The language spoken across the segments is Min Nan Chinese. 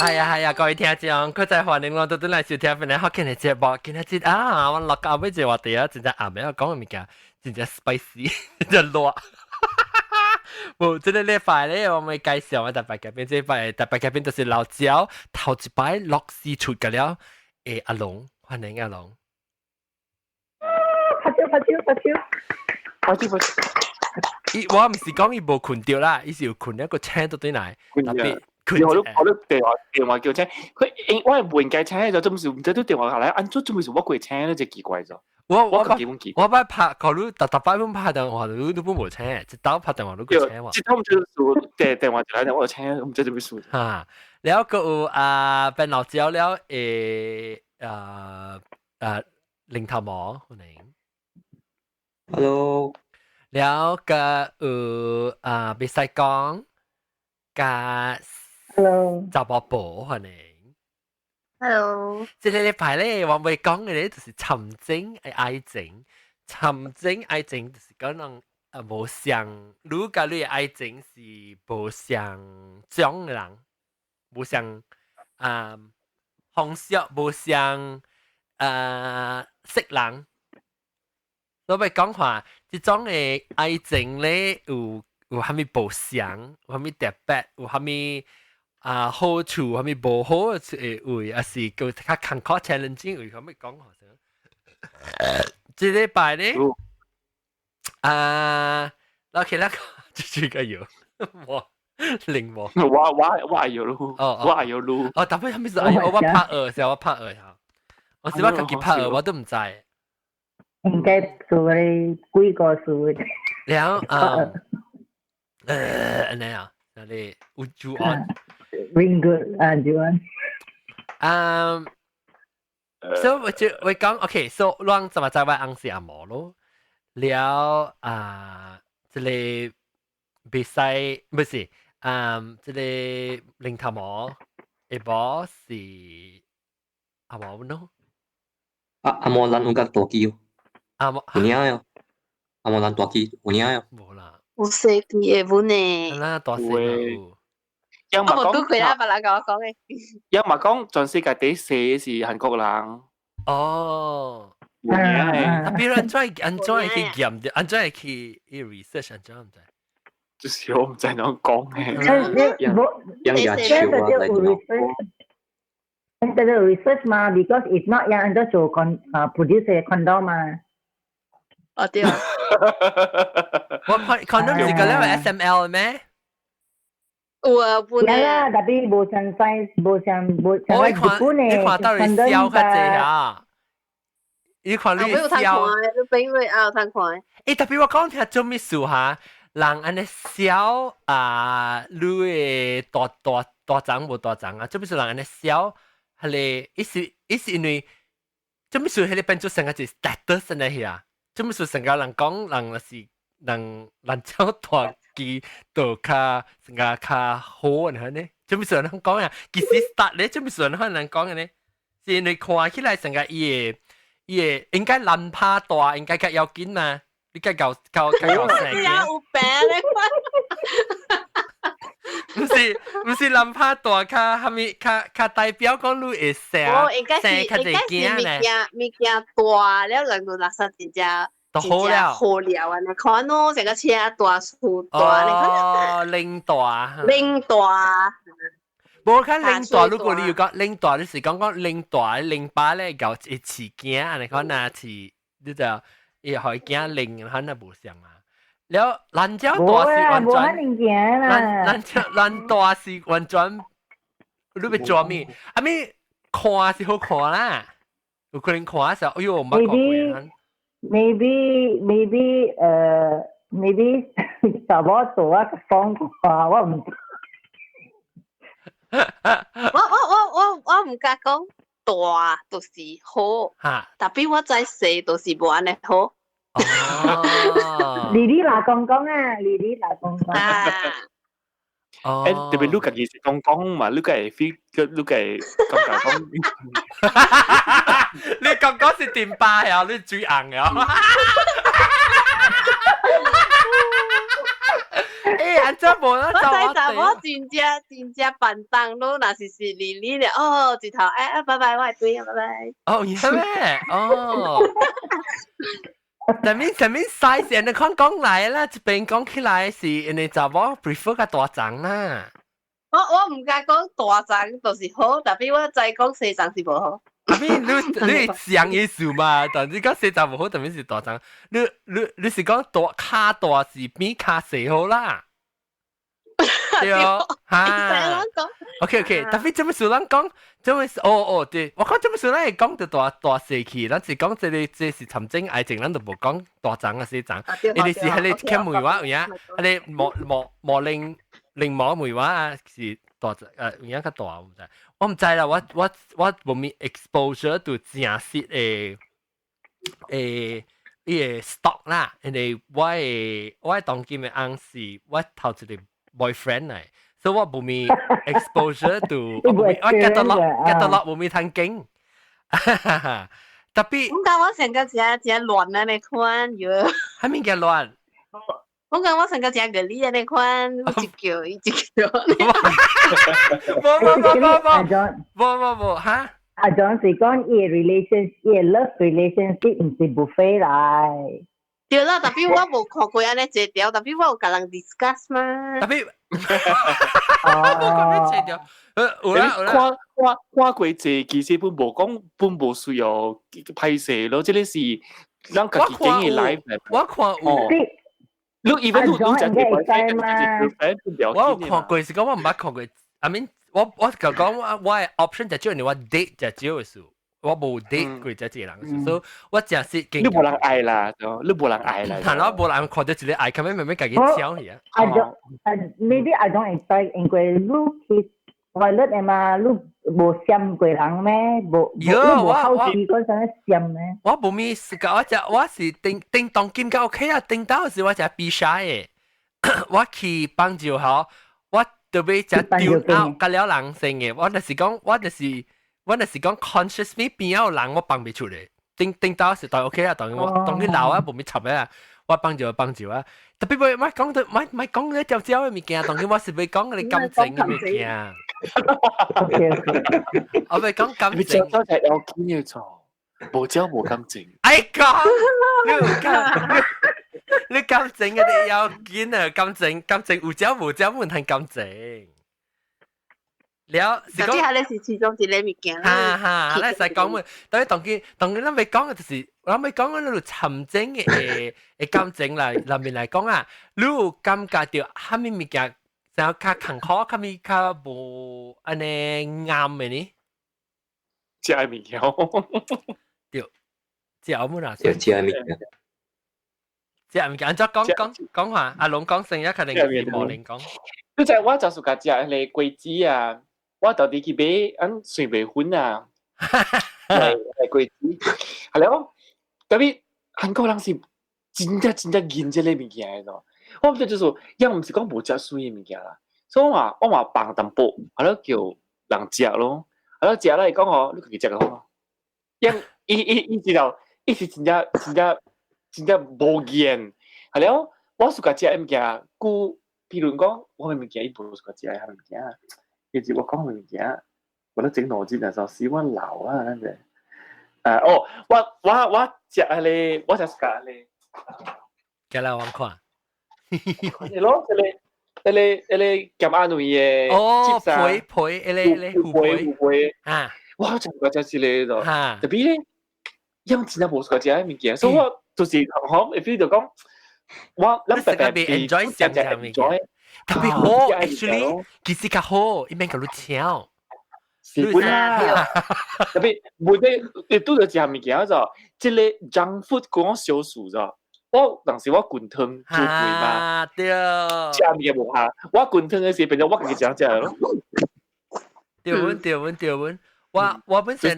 係啊係啊，各位聽眾，閣再歡迎我倒轉來收聽本來福建的節目。今仔日啊，我落到尾一個話題啊，真正暗暝我講的物件，真正 spicy，真正辣。無，這個禮拜咧，我們介紹我特別嘉賓，這禮拜特別嘉賓就是老蕉頭一擺樂視出個了，誒阿龍，歡迎阿龍。拍手拍手拍手，拍手拍手。伊我毋是講伊無睏著啦，伊是有睏一個請倒轉來，特別。我都電話叫請，佢應我係唔應該請就真是唔知都電話下來，按怎做咩事我過請咧就奇怪咗。我我基本記，我捌拍，假如逐逐擺攏拍電話，你都本無請，一道拍電話你閣請我。一道唔知數電話就來電話請，唔知做咩事。哈，了閣有啊，變老蕉了誒啊啊，零頭毛歡迎。 Hello。了閣有啊，袂使講，佮。 Hello，查某婆歡迎。 Hello，這個禮拜咧，我欲講的咧就是沉靜的愛情，沉靜愛情就是講人啊無相，你佮你的愛情是無相種的人，無相啊方式，無相啊色人。我欲講話，這種的愛情咧有啥物無相，有啥物特別，有啥物啊好處，啥物無好的位，還是閣較艱苦 challenging 位，可欲講好像。這禮拜咧，啊，OK 啦，這個有，我靈活。我有錄，我有錄。哦，特別啥物事？哎，我拍二，是我拍二哈。我是我家己拍二，我都毋知。應該做咧幾個數。了啊，按呢啊，那裡有煮安。 Ring good 啊，煮安。嗯，所以我就會講，OK，so 咱怎麼知我翁是紅毛咯？了啊，這個袂使，不是，嗯，這個零頭毛，下晡是紅毛喏。啊，紅毛人有較大支哦。紅毛有影喲。紅毛人大支有影喲。無啦。有細支的本呢。咱大細有。有嘛講，我冇拄過啦，別人共我講的。有嘛講，全世界第一細是韓國人。哦。有影的。啊，比如按怎按怎會去驗著，按怎會去 research 按怎毋知？就是我毋知怎講嘅。養野樹啊，來做。這個 research 嘛，because if not，人按做 con 啊 produce condom 嘛。哦對。我 condom 是個咧 SML 咩？有啊，本有啦，特別無相 size，無相無相。我看你看到底痟較濟啊？你看你痟。你比會啊有通看。欸，特別我講聽做咩事哈？人按呢痟啊，你的大大大腸無大腸啊？做咩事人按呢痟？彼個伊是伊是因為做咩事？彼個變做成個一 status 呢遐？做咩事成個人講人就是人人超大支就較成個較好呢？呢？做咩事人講啊？其實 start 咧做咩事人可能講的呢？是因為看起來成個伊的伊的應該難拍大，應該較要緊嘛？你該搞搞搞成你有病咧！毋是毋是難拍大較啥物較較代表講你會生生較濟囝咧？物件物件大了，人就垃圾真正都好了，好了啊！你看喏，成個車大厝大，你看哦，拎大，拎大。無看拎大，如果你要講拎大，你是講講拎大拎把咧，搞一飼囝，按呢看若飼，你就伊予囝拎，可能無相啊。了，蘭椒大是完全，蘭蘭椒蘭大是完全，你欲做咩？啊咪看是好看啦，有可能看時候，哎喲，毋捌看過。 Maybe maybe maybe 查某大啊放看我毋。我毋敢講大就是好，特別我知細就是無按呢好。哦，你你若講講啊，你你若講講。啊。哦，欸，特別你家己是講講嘛，你家會 feel，你家會感覺講。你講講是電巴呀，你嘴硬呀。欸，按怎無啦？我知查某真正真正笨重咯，若是是離離咧，哦，一頭哎啊，拜拜，我會轉啊，拜拜。哦，係咩？哦。啥物啥物 size 人哋看講來啦，這邊講起來是人哋查某 prefer 較大欉啦。我毋敢講大欉就是好，但係我知講細欉是無好。 I mean 你你像意思嘛？但你講細欉無好，但係是大欉。你是講大跤大是比跤細好啦？對哈。OK，但係這麼數咱講，這麼哦哦對，我講這麼數咱會講到大大細去，咱是講這個這是尋情愛情，咱就無講大欉啊細欉。伊哋是彼個欠問我有影，彼個毛毛毛玲玲毛問我啊是大有影較大，我毋知，我毋知啦，我無物 exposure to 正實的伊個 stock 啦，因為我的當今的翁是我頭一個 boyfriend 來，所以我無物 exposure to 我無我 get 到落無物通經，特別我講我成個真真亂啊！你看喲，啥物叫亂？我講我成個真個你啊！你看，一叫一叫。無無無無無無無無哈？阿 John 是講伊 relation，伊 love relationship 毋是 buffet 來。對啦，但係我無看過按呢這條，但係我有共人 discuss 嘛。但係，無看過這條，有啦有啦。看看看過這，其實本無講本無需要歹勢咯，這個是咱家己經嘅 life。我看有。你 even 你你食我有看過，是講我毋捌看過。I mean，我就講我嘅 option 就少，我 date 就少嘅數。我無 date 過這一個人，所以我真是你無人愛啦，你無人愛啦。但我無人看到一個愛，咁樣慢慢家己搶去啊。 I don't, maybe I don't expect，因為你去 toilet 的嘛，你無閃過人咩？無你無好奇講啥閃咩？我無咪是個，我只我是叮叮當金較 OK 啊，叮當時我食比賽的，我去幫助吼，我特別食丟out 甲了人生的，我就是講，我就是講 conscious 邊邊有人我放袂出來，叮叮當時當 OK 啊，當我當佢老啊，無咪插啊，我幫助幫助啊，特別莫講到莫莫講咧焦焦的物件，當佢我是欲講你感情的物件。我欲講感情。你焦焦係要緊嘅錯，無焦無感情。哎講，你有感，你感情嘅你要緊啊，感情感情有焦無焦問題感情。了，是講，這是其中一個物件啦。哈哈，咱使講嘛，但係當佢當佢咱欲講嘅就是，咱欲講嘅那個尋情的的感情來內面來講啊，你有感覺著啥物物件，就較艱苦，較物較無按呢啱的呢？食的物件。對，食我們哪？食的物件。食物件，按怎講講講話？阿龍講聲，一可能是無靈講。你知我就是共食彼個果子啊。我到底去買，按算袂粉啊，係係果子，係了。特別韓國人是真正真正認這個物件的咯。我毋知就是，伊毋是講無食水的物件啦。所以我嘛放淡薄，係咯叫人食咯。係咯食啦，伊講吼，你家己食就好。伊伊伊伊知道，伊是真正真正真正無言。係了，我暑假食的物件，故譬如講，我的物件伊無暑假食的物件。其實我講的物件，我咧整腦筋的時候，死我老啊，那個。哦，我食彼個，我食暑假彼個。寄來我看。係咯，這個這個這個鹹仔卵的。哦，皮皮，彼個個皮皮啊！我食過食這個咯，特別咧，因為真正無暑假食的物件，所以我就是吼，會 feel 到講，我咱白白 enjoy 食食物件。特別好，actually 其實較好，伊免共你搶。是本啦，特別每個你拄著食物件就，這個 junk food 講小數咗。我當時我滾湯煮粿嘛，對，食物件無下，我滾湯的時變咗我家己食食咯。對阮對阮對阮，我本身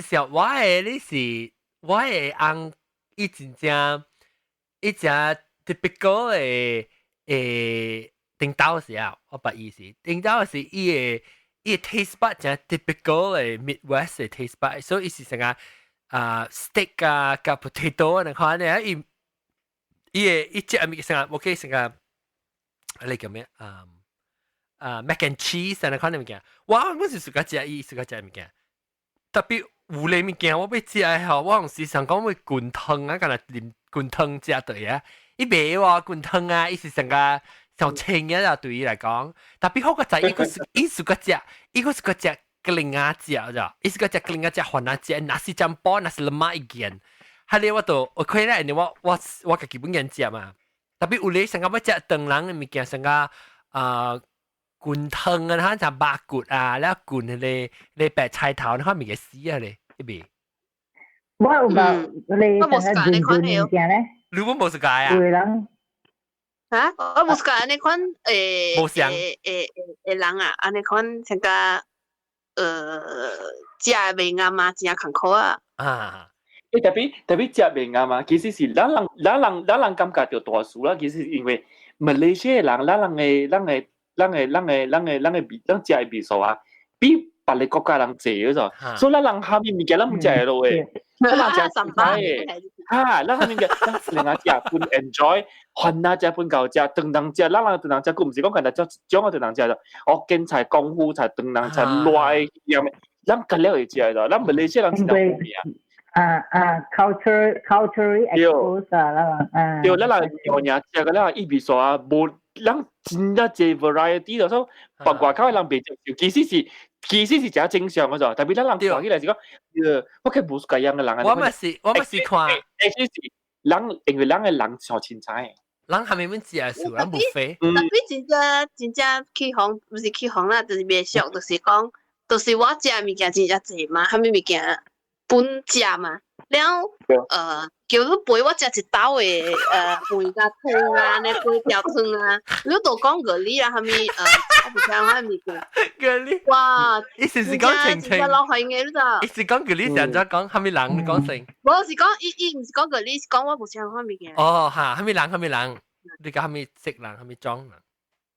想我的你是我的翁，伊真正伊真 typical 的頂到時啊，我捌伊是頂到時伊的 taste bud 真 typical 的 Midwest 的 taste bud，所以伊是成個啊 steak 啊佮 potato 啊，你看呢伊伊的伊食物成個，OK 成個你叫咩？mac and cheese 啊，款物件，我是 suka 食伊 suka 食物件，特別有咧物件我欲食的吼，我有時想講欲滾湯啊，敢若啉滾湯食對啊，伊袂喎滾湯啊，伊是成個上清嘅啦，對伊來講，特別好個在伊個伊 suka 食，伊個 suka 食格林仔食咋，伊 suka 食格林仔食番仔食，nasi campur，nasi lemak 一件，哈咧我都我開咧，我家己本人食嘛，特別有咧成個欲食唐人的物件，成個啊滾湯啊，哈就肉骨啊，了滾彼個彼白菜頭，你看物件死啊咧，伊袂。我有捌你成個潤潤物件咧。你本無 suka 啊？有人。嚇？我無 suka 按呢款無像人啊，按呢款像個食袂啱啊，真艱苦啊。啊！特別食袂啱啊，其實是咱人感覺著大事啦。其實因為馬來西亞人，咱人的味，咱食的味素啊，比別个國家人濟咗，所以咱人蝦米物件咱毋食會落的，咱人食食的，哈，咱蝦米物件，咱另外食本 enjoy，番仔食本夠食，唐人食，咱人唐人食，佢毋是講干焦食一種的唐人食，福建菜、廣府菜、唐人菜、辣的樣的，咱較了會食的，咱馬來西亞人真正有名。啊，culture expose 啊，咱人啊。對，咱人娘娘食個了，伊味素啊，無，咱真正濟 variety 就說，別外口的人袂接受，其實是誠正常的咋，特別咱人看起來是講，我較無 suka 樣的人。我嘛是看，其實是人因為人的人上凊彩。人還沒阮食的時，人無飛。特別真正真正起哄，毋是起哄啦，就是袂俗，就是講，就是我食的物件真正濟嘛，啥物物件本食嘛。了，叫你陪我食一兜的飯甲湯啊，呢粿條湯啊，你都講咖喱啊，啥物我毋知啥物件。咖喱。哇！意思是講清清。真老開嘅你知。意思講咖喱是按怎講？啥物人你講先？無是講伊伊毋是講咖喱，是講我無食啥物件。哦，哈，啥物人？啥物人？你講啥物色人？啥物種人？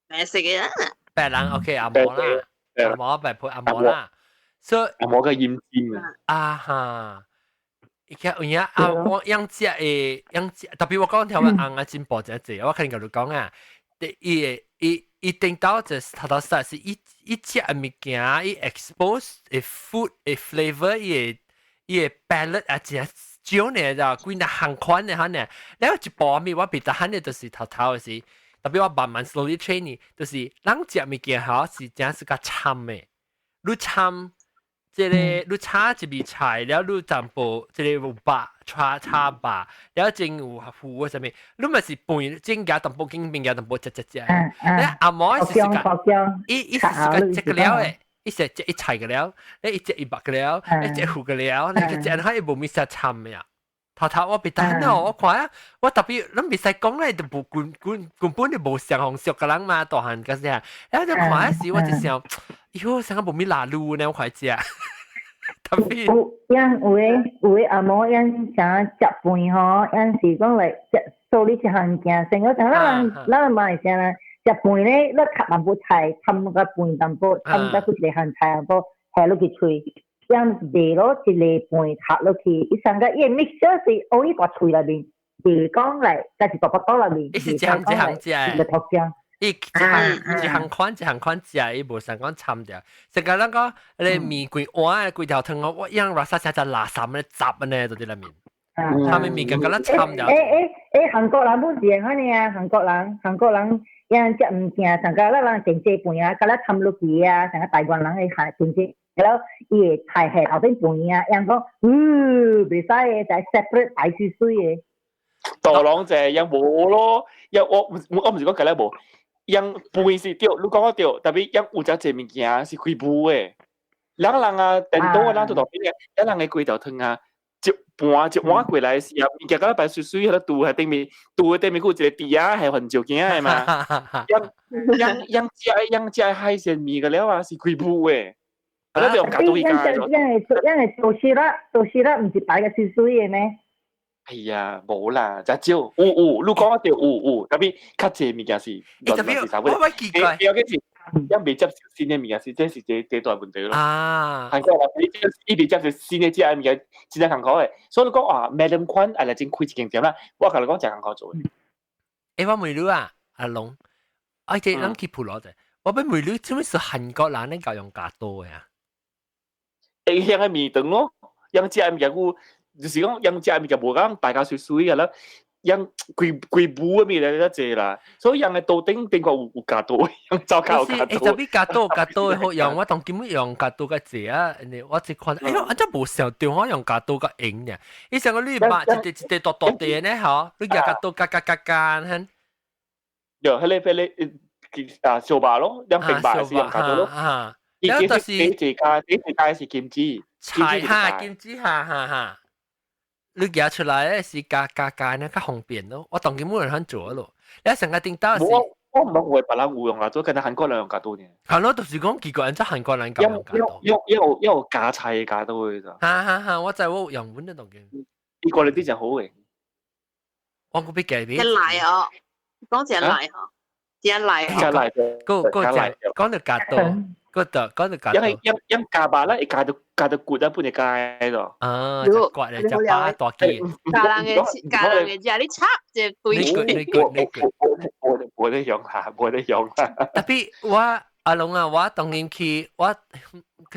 白色嘅。白人 OK 阿摩啦，阿摩白配阿摩啦。所以阿摩個陰尖啊。啊哈。伊個有影啊，我養隻的養隻，特別我講條話紅啊進步真濟，我肯定共你講啊。伊會伊伊頂到就是頭頭實是伊伊食的物件，伊 expose 的 food 的 flavor，伊的 palate 啊，真少呢，就幾若項款的哈呢。了一部物我別得喊的，就是頭頭的是，特別我慢慢 slowly train 就是人食物件吼是真是較摻的，你摻。這個你炒一味菜，了你淡薄這個有肉炒炒肉，了整有糊啊啥物，你嘛是飯整加淡薄經面加淡薄食食食。你阿嬤是個，伊伊是個食個了的，伊是食一菜個了，你伊食一肉個了，伊食糊個了，你去食下伊無物啥摻的啊。頭頭我別等哦，我看啊，我特別咱袂使講咧，就無根根根本就無相紅熟個人嘛，大漢個啥，然後就看時我就想，喲，成個無物辣滷呢，我快食。特別有，因有的阿嬤𪜶啥食飯吼，𪜶是講來食做你一項物件，先講咱人嘛會啥啦？食飯咧，你較淡薄菜，摻個飯淡薄，摻甲幾一個項菜淡薄，下落去喙。𪜶賣落一個飯合落去，伊上個伊 mixture 是烏伊大喙內面，袂講來，但是大腹肚內面。伊是一項一項食的。個頭漿。伊一項一項款一項款食，伊無想講摻著。成個咱講，你麵規碗規條湯哦，我樣 rasa 成隻垃圾咧雜呢，就佇內面。他們麵個敢若摻著。韓國人本是按呢啊，韓國人𪜶食物件，上個咱人定製飯啊，敢若摻落去啊，上個台灣人會下定製。然後伊會菜下頭邊飯啊，𪜶講，袂使的，就 separate 擺水水的。大攏就係樣無咯，樣我毋是講舊咧無，樣飯是對，你講得對，特別樣有隻濟物件是開補的。人人啊，電腦啊，咱做大邊嘅，咱人的規條湯啊，一盤一碗過來時啊，物件敢若擺水水喺度喺頂面，肚的頂面閣有一個豬仔係番椒羹的嘛。樣樣樣食樣食海鮮麵個了啊，是開補的。啊，你用夾到伊家。樣會豆豉啦，毋是擺個水水的咩？哎呀，無啦，真少，有有，你講得對，有有，特別較濟物件是，特別我奇怪，要緊是，𪜶袂接受新的物件，是這是這大問題咯。啊，韓國人伊袂接受新的這物件，真正艱苦的。所以你講啊，Madam 寬愛來真開一間店啦，我共你講真艱苦做的。欸，我問你啊，阿龍，啊，這咱去普羅者，我欲問你，做咩是韓國人咧較用加刀的啊？會香的味道咯，樣食的物件有，就是講樣食的物件無講大家水水的啦，樣規規母的物件較濟啦，所以樣的刀頂頂個有加刀，樣走較有加刀。特別加刀加刀的好用，我當今用加刀較濟啊，因為我一看，哎喲，按怎無想到我用加刀較用呢？伊上個你肉一塊一塊大大塊呢，吼，你舉加刀加加加加，哼。對，彼個啊燒肉咯，兩平肉是用加刀咯。啊，然後就是第一個是金子，菜哈，金子哈哈哈。你舉出來是加加加呢，較方便咯。我當今無人肯做咯。你成個頂到是，我唔捌有別人有用啊，做跟韓國人用加刀呢。係咯，就是講奇怪，按怎韓國人較用加刀。因為加菜加刀的咋。哈哈哈！我知我有用阮的當今。伊過來啲真好嘅。我個比計比。真來哦，講真來吼，真來。真來。個個講講到加刀。個就講到加刀。因為因因加肉咧，會加到骨啊，半日加咯。啊，就骨咧，就把大機。教人的食，你插一對。你個你個你個。無得用下，無得用下。特別我阿龍啊，我當年去我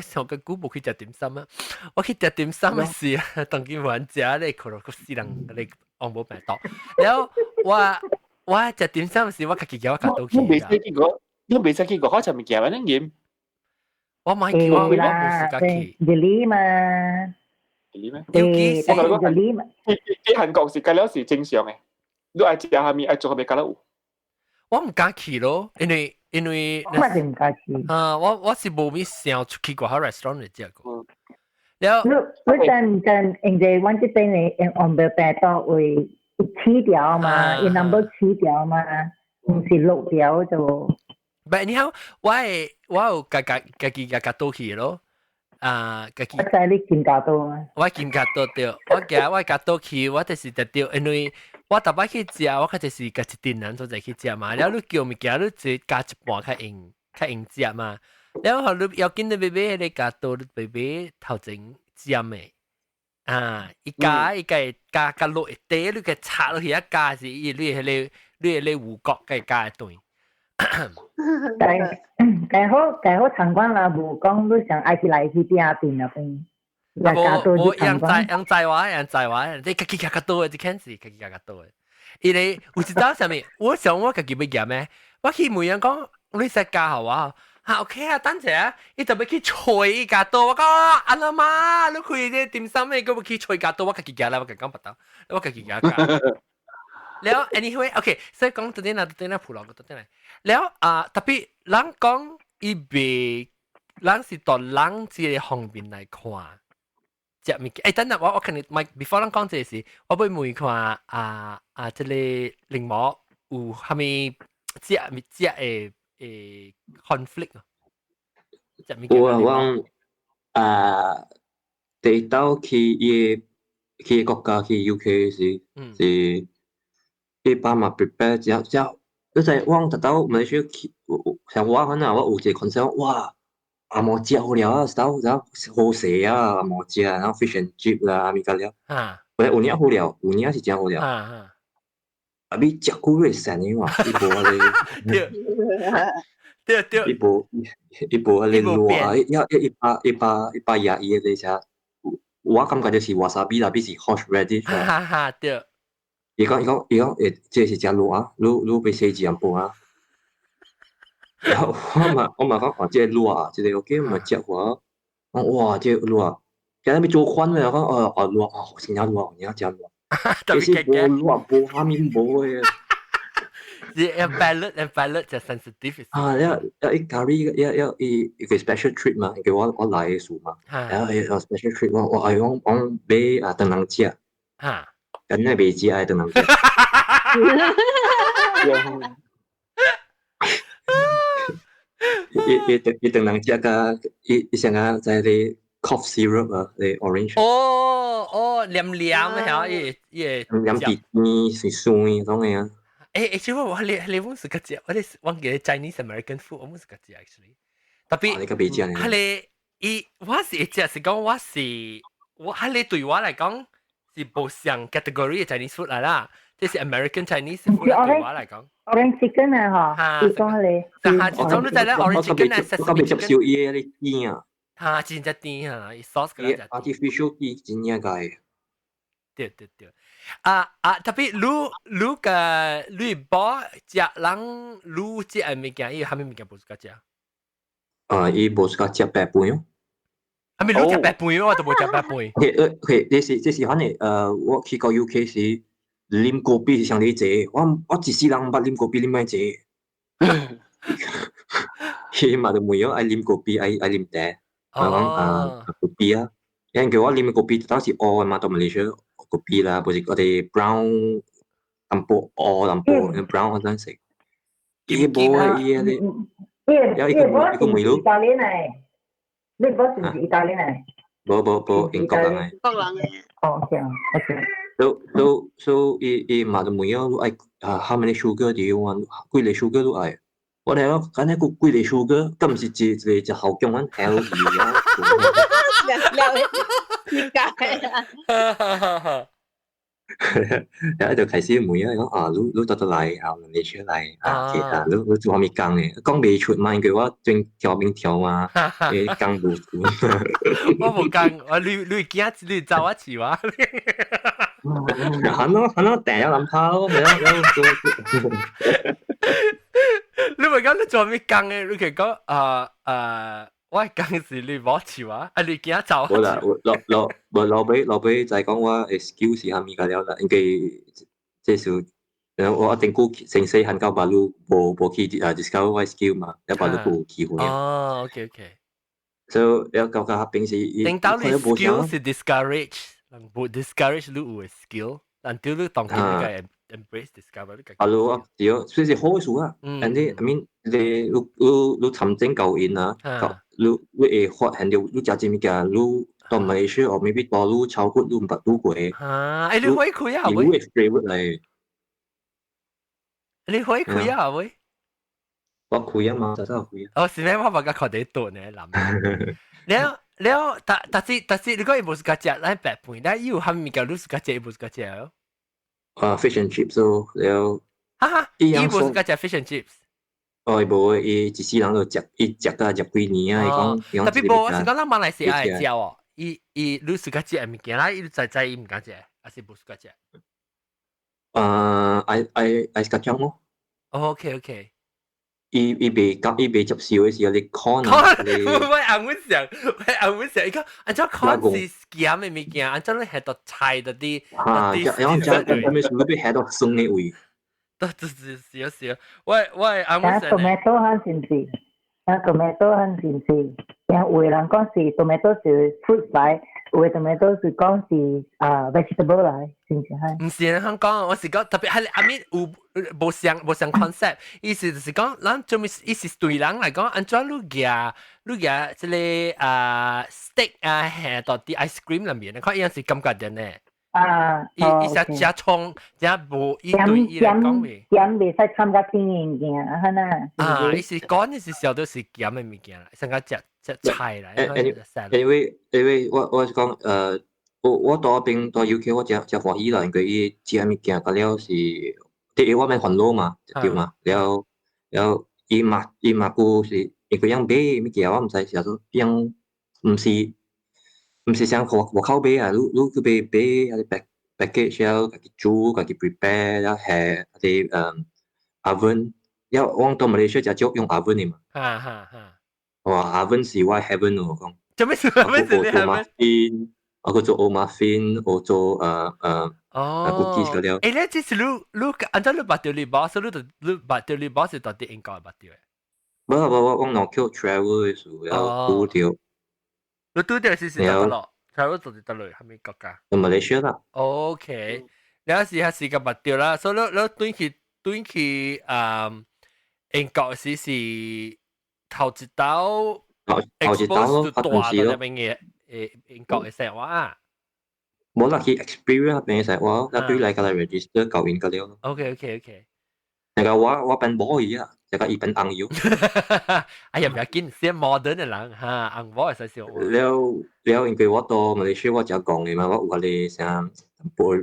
上個久無去食點心啊，我去食點心的時啊，當今無人食咧，可能個死人咧紅毛病毒。然後我食點心時，我家己叫我較倒去。你袂使去過，你袂使去過好食物件嘛？你飲。我買去，我無時間去。日里嘛。日里咩？對，我講日里嘛。去韓國是計了是正常的，你愛食啥物愛做啥物計了有。我毋敢去咯，因為我嘛是毋敢去。啊，我是無咪想出去過下 restaurant 嚟食過。了，你等等，因為阮這邊的用紅白病毒會起條嘛，伊 number 起條嘛，毋是六條就。唔，你好，我會我有家家家己家家倒去咯，啊，家己。我知你金加刀啊。我金加刀對，我行我加倒去，我就是特著，因為我逐擺去食，我較就是共一陣人做齊去食嘛。了你叫物件，你一加一半較用食嘛。了後你要緊你欲買彼个加刀，你欲買頭前尖的。啊，伊加伊個加加落一塊，你個插落去一加是伊你彼个你彼個牛角會加會斷。但但好但好餐館啦，無講你想愛去來去訂訂那邊。無無人知人知我人知我，你家己加較多的，這件事家己加較多的。伊咧有一當啥物，我想我家己欲夾咩？我去問人講，你使加予我？哈 OK 啊，等下啊，伊特別去揣加刀，我講阿拉媽，你開這點心的，閣欲去揣加刀，我家己夾啦，我家講白刀，我家己夾加。了，anyway，OK，所以講到點啊，到點啊，普羅到點來。了啊，特別人講伊袂，人是到人這個方面來看。食物件，欸，等陣我肯定，唔係 before 咱講這個時，我欲問看啊啊，這個檸檬有啥物食物食的 conflict 啊？食物件。有啊，我啊，第一道去伊去國家去 UK 時，是伊爸媽 prepare 只只，你知我特到馬來西亞去，像我可能我有一個 concern，哇！紅毛食好了啊，然後然後好勢啊，紅毛食，然後 fish and chip 啦，物件了。啊！我有影好料，有影是真好料。啊啊！啊，你食久會生的嘛？伊無彼个。對對對。伊無彼个辣啊！一一一百一百一百廿伊个啥？我感覺就是 wasabi 啦，比是 horseradish。哈哈哈！對。伊講，欸，這個是誠辣啊，你欲洗一點半啊。然後我嘛講，哦，這個辣啊，這個 OK，嘛食過。講哇，這個辣，今日欲做款咩？講哦哦辣哦，真正辣，真正辣。其實無辣無啥物無的。是 palate 就 sensitive。啊，了了伊咖喱，了了伊一個 special treat 嘛，叫我來的時嘛，然後伊個 special treat 我愛講講買啊，當人食。哈。敢若袂食愛當人食。伊伊當人食甲伊伊啥個在咧 cough syrup 啊，咧 orange。哦哦，黏黏的嚇，伊伊黏甜甜是酸的種的啊。欸欸，其實我你我是個食，我咧我記得 Chinese American food，我毋是個食 actually。特別，你個袂食呢？彼个伊我是會食，是講我是我彼个對我來講是無相 category 的 Chinese food 來啦。這是 American Chinese food 啦，對我來講。 Orange chicken 啊，嗬，伊講咧。但係這種你知咧，orange chicken 啊，我較袂接受伊個甜啊。嚇，真正甜啊，伊 sauce 個 artificial 甜真正個。對對對。啊啊，特別你個你某食人，你食的物件，伊有啥物物件無 suka 食？啊，伊無 suka 食白飯哦。係咪你食白飯？我都無食白飯。 OK，這是反正我去到 UK 時，啉咖啡是上哩濟，我一世人毋捌啉咖啡啉遐濟。伊嘛就問我愛啉咖啡，愛啉茶。我講啊咖啡啊，因為我啉咖啡當時烏的嘛，到馬來西亞咖啡啦，不是我哋 brown 淡薄烏淡薄 brown 嗰陣時。伊無啊，伊個伊伊無是意大利嚟，你無是唔是意大利嚟？無無無，英國人嚟。英國人嘅。哦，OK OK。 So 伊嘛就問我愛啊，how many sugar do you want？幾個 sugar 你愛？我嚟講，敢若閣幾個 sugar，敢毋是一一個食好強阮 healthy 啊？了了解啊。然後就開始問啊，講啊，你佗佗來啊，你出來啊，其實你做啥物工的？講袂出嘛，因為我轉調面調嘛，講無出。我無講，我你囝你走我飼我。很咯很咯，訂咗諗下咯，咪咯，做。你咪講你做咩工的？你佢講啊啊，我工是你某飼我，啊你囝走。無啦，老老無老尾老尾就講我的 skill 是啥物個了啦，因為這是我一定顧成細漢到巴魯無去啊，discover 我 skill 嘛，了巴魯有機會。哦，OK OK。所以了感覺平時。頂到你 skill 是 discourage，人無 discourage 你有的 skill，但對你當今你個 embrace discover 你個。啊，你啊，對，所以是好事啊。And I mean，你參政夠因啊，你會發現到你食這物件，你到馬來西亞，maybe 大陸超過你毋捌拄過。啊，欸，你會開啊？你會 favourite 嚟？你會開啊？喂？我開啊嘛，早早開。哦，是咩？我捌甲看佇倒呢，諗。了了，但是，你講伊無 suka 食咱白飯，但伊有啥物件你 suka 食，伊無 suka 食哦？啊，fish and chips 咯，了。哈哈，伊無 suka 食 fish and chips。哦，伊無，伊一世人都食，伊食甲食幾年啊！伊講，特別無，我是講咱馬來西亞會食哦。伊你 suka 食的物件啦，伊知知伊毋敢食，還是無 suka 食？啊，愛愛愛 ice kacang 咯。哦，OK OK。伊袂接受的時候，你 corn 啊，我紅阮想，我紅阮想，伊講按怎 corn 是鹹的物件，按怎你下到菜嗰啲，啊，然後加後面是不是下到酸的味？都就是少少，我紅阮想。 tomato 係是唔是？啊，tomato 係是唔是？然後有的人講是 tomato 是 fruit 來，有的 tomato 是講是啊 vegetable 來，是唔是係？毋是人講，我是講特別係阿咪有無相 concept，意思就是講，咱做咩意思對人來講，按怎你夾這個啊 steak 啊，下到啲 ice cream 裏面，你看伊樣是感覺的呢。啊，伊伊只食蔥，食無伊對伊來講未。鹹袂使參加天然物件啊，哈啊，伊是講的是小都是鹹的物件啦，上個食食菜啦。 Anyway，我是講，我到邊到 UK 我誠誠歡喜啦，因為伊食物件甲了是，第一我免煩惱嘛，對嘛，了了伊嘛閣是因為樣買物件我毋知是說樣毋是像外口買啊，你去買買遐個 package 了，家己煮，家己 prepare 了下遐個oven，了我到馬來西亞誠少用 oven 的嘛。哈哈哈。哇，oven 是我 heaven 哦，講。做咩事？咩事？我做 muffin，我做 muffin，我做哦 cookies 嗰了。欸，你這是你按怎你捌著你 boss，你就你捌著你 boss 是到底英國捌著的？無無我我若去 travel 的時候，要拄著。你拄著是佗落，travel 就是佗落，啥物國家？馬來西亞啦。 OK，你時係時間捌著啦，所以你轉去啊英國時是頭一道。頭一道咯，大到那邊嘅英國嘅生活啊。無啦，去 experience 那邊嘅生活，那對來個來 register 搞應個了。 OK。那個我變某伊啊，這個伊變紅油。哎呀，唔要緊，先 modern 嘅人哈，紅某會使少。了了，因為我到馬來西亞我誠講的嘛，我有個啥無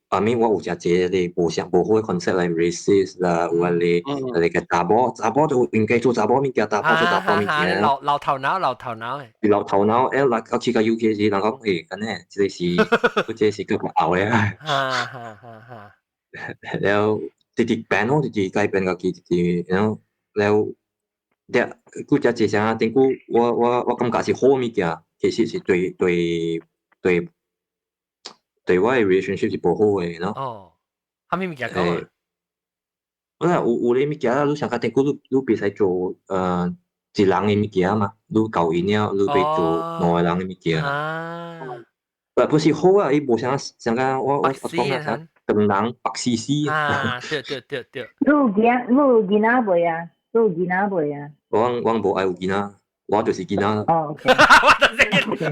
I mean 我有誠濟個無啥無好的 concept 來 racist 啦，有啊你你個查某查某就應該做查某物件，查埔做查埔物件。老老頭腦老頭腦的。老頭腦，來到去到 UK 時，人講欸，敢呢，這個是，這個是閣較後的。哈哈哈哈。了，直直變咯，直直改變家己，直直，然後了，了，閣誠濟啥，頂久我感覺是好物件，其實是對我的 relationship 是無好的，喏。哦，啥物物件講啊？我有有咧物件啦，你上較頂久你袂使做一人的物件嘛，你夠𪜶了，你欲做兩個人的物件。啊。不是好啊，伊無啥像講我講啊啥，唐人白絲絲。啊，對對對對。你有囝，你有囡仔未啊？你有囡仔未啊？我無愛有囡仔，我就是囡仔。哦，OK。我就是囡仔。